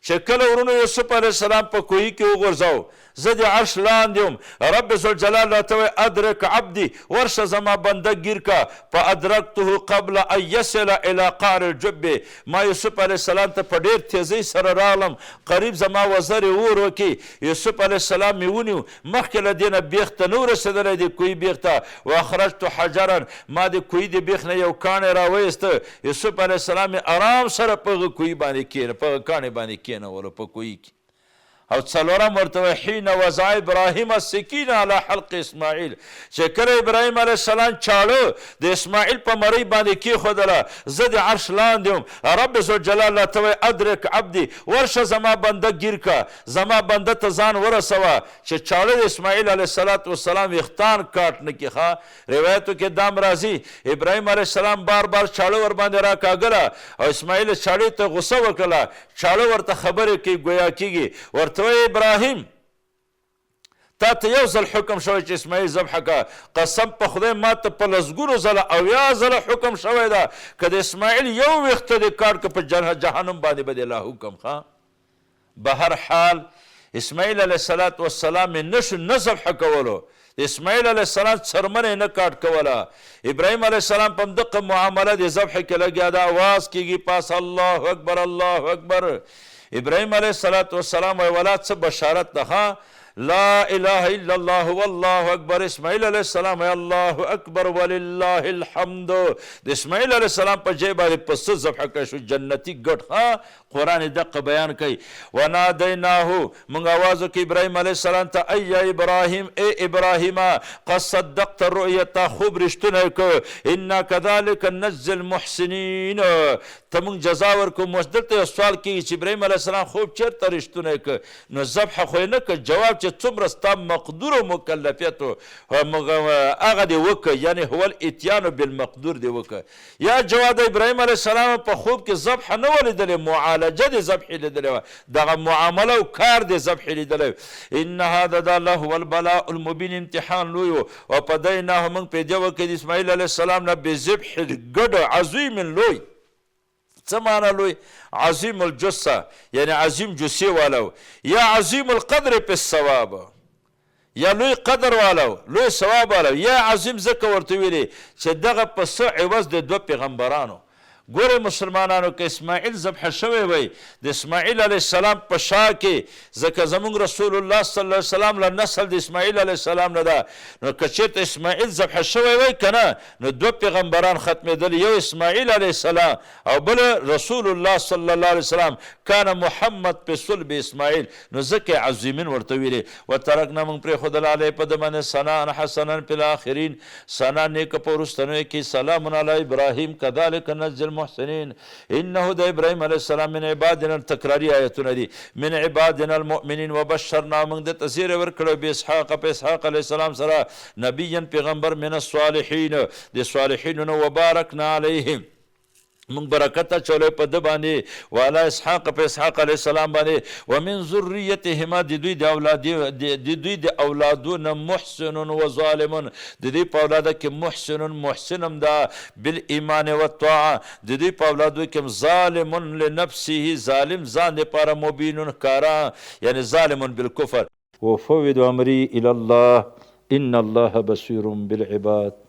چې کله ورونو یوسف علیه السلام په کوهي کې وغورځاو، زه د عرش لاندې وم، رب ذوالجلال راته وایي ادرک عبدي، ورشه زما بنده ګیر که، فادرکته قبل ان یصل الی قعر الجب، ما یوسف علیه السلام ته په ډېر تېزۍ سره راغلم، قریب زما وزرې اور وکړي، یوسف علیه السلام مې ونیو، مخکې له دې نه بېخ ته نه و رسېدلی د کوهي بېخ ته، واخرجت حجرا، ما د کوهي د بېخ نه یو کاڼی راوایست، یوسف علیه السلام یې ارام سره په هغه کوهي باندې کېنه، په هغه کاڼي باندې کېنولو په کوهي کې. او څلورم ورته وایي حین وضع ابراهیم السکین علی حلق اسماعیل، چې کله ابراهیم علیه السلام چاړه د اسماعیل په مرۍ باندې کېښودله، زه د عرش لاندې وم، رب ذوالجلال راته وایي ادرک عبدي، ورشه زما بنده ګیر که، زما بنده ته ځان ورسوه چې چاړه د اسماعیل علیه السلام ویښتان کاټ نه کړي. ښه روایتو کې دام راځي ابراهیم علیه السلام بار بار چاړه ورباندې راکاږله او اسماعیل چاړې ته غوسه وکړله، چاړه ورته خبرې کوي ګویا کېږي ورته وایي ابراهیم تا ته یو ځل حکم شوی چې اسماعیل ذبح که، قسم په خدای ما ته په لسګونو ځله 70 ځله حکم شوی ده که د اسماعیل یو ویښته دې کاټ که په جهنم باندې به دې لا حکم. ښه بهر حال اسماعیل علیه السلام یې نشو نه ذبح کولو، د اسماعیل علیه السلام څرمنه یې نه کاټ کوله. ابراهیم علیه السلام په همدقه معامله د ذبح کې لګیا ده، اواز کېږي پاس الله اکبر الله اکبر. ابراهیم علیه السلام وایي ولا څه بشارت ده، ښه لا اله الا الله والله اکبر. اسماعیل علیه السلام وایي الله اکبر ولله الحمد. د اسماعیل علیه السلام په جای باندې پسه ذبح کړی شو، جنتي ګډ. ښه قرآن دقه بیان کوي ونادیناه، مونږ اواز وکړ ابراهیم علیه السلام ته ای یا ابراهیم، ای ابراهیمه، قد صدقت الرؤیا، تا خوب رښتونی کړ، انا کذلک نجزی المحسنین، ته مونږ جزا ورکوو. موس دلته یو سوال کیږي چې ابراهیم علیه السلام خوب چیرته رښتونی کړ؟ نو ذبح خو یې نه کړ، جواب چې څومره ستا مقدور او مکلفیت و هغه دې وکړ، یعنې هو الاتیان بالمقدور دې وکړ. یا جواب د ابراهیم علیه السلام په خوب کې ذبح نه وه لیدلې، معالجه د ذبحې لیدلې وه، دغه معامله او کار د ذبحې لیدلی و. ان هذا دا لهو البلاء المبین امتحان لوی و، وفدیناه موږ فدیه وکړه د اسماعیل علیه السلام نه بذبح ګډ عظیم لوی. څه معنی لوی؟ عظیم الجثه یعنی عظیم جثې والا و، یا عظیم القدر فی الثواب یا لوی قدر والا و، لوی ثواب والا و، یا عظیم ځکه ورته ویلي چې دغه پسه عوض د دوه پیغمبرانو. ګورئ مسلمانانو که اسماعیل ذبح شوی وای د اسماعیل علیه السلام په شا کې، ځکه زموږ رسول الله صلی الله علیه وسلم له نسل د اسماعیل علیه السلام نه ده، نو که چېرته اسماعیل ذبح شوی وای که نه نو دوه پیغمبران ختمېدل، یو اسماعیل علیه السلام او بل رسول الله صلی الله علیه وسلم، کان محمد په صلب اسماعیل، نو ځکه یې عظیمین ورته ویلي. وترکنا موږ پرېښودل علیه په ده باندې ثناء حسنا فی الاخرین، ثنا نیکه په وروستنیو کې، سلام علی ابراهیم کذلک نجزی المحسنین، انه د ابراهیم علیه السلام من عبادنا، تکراري آیتونه دي، من عبادنا المؤمنین، وبشرنا موږ ده ته زیری ورکړی باسحاق په اسحاق علیه السلام سره، نبیا پیغمبر، من الصالحین د صالحینو نه، وبارکنا علیه موږ برکت اچولی په ده باندې، وعلی اسحاق په اسحاق علیه السلام باندې، ومن ذریتهما د دوی د اولاد د دوی د اولادو نه، محسن و ظالم د دوی په اولاده کې محسن محسن هم ده بالایمان والطاعه، د دوی په اولادو کې هم ظالم لنفسه ظالم ځان دپاره، مبین ښکاره یعنی ظالم بالکفر. وفوض امري الی الله ان الله بصیر بالعباد.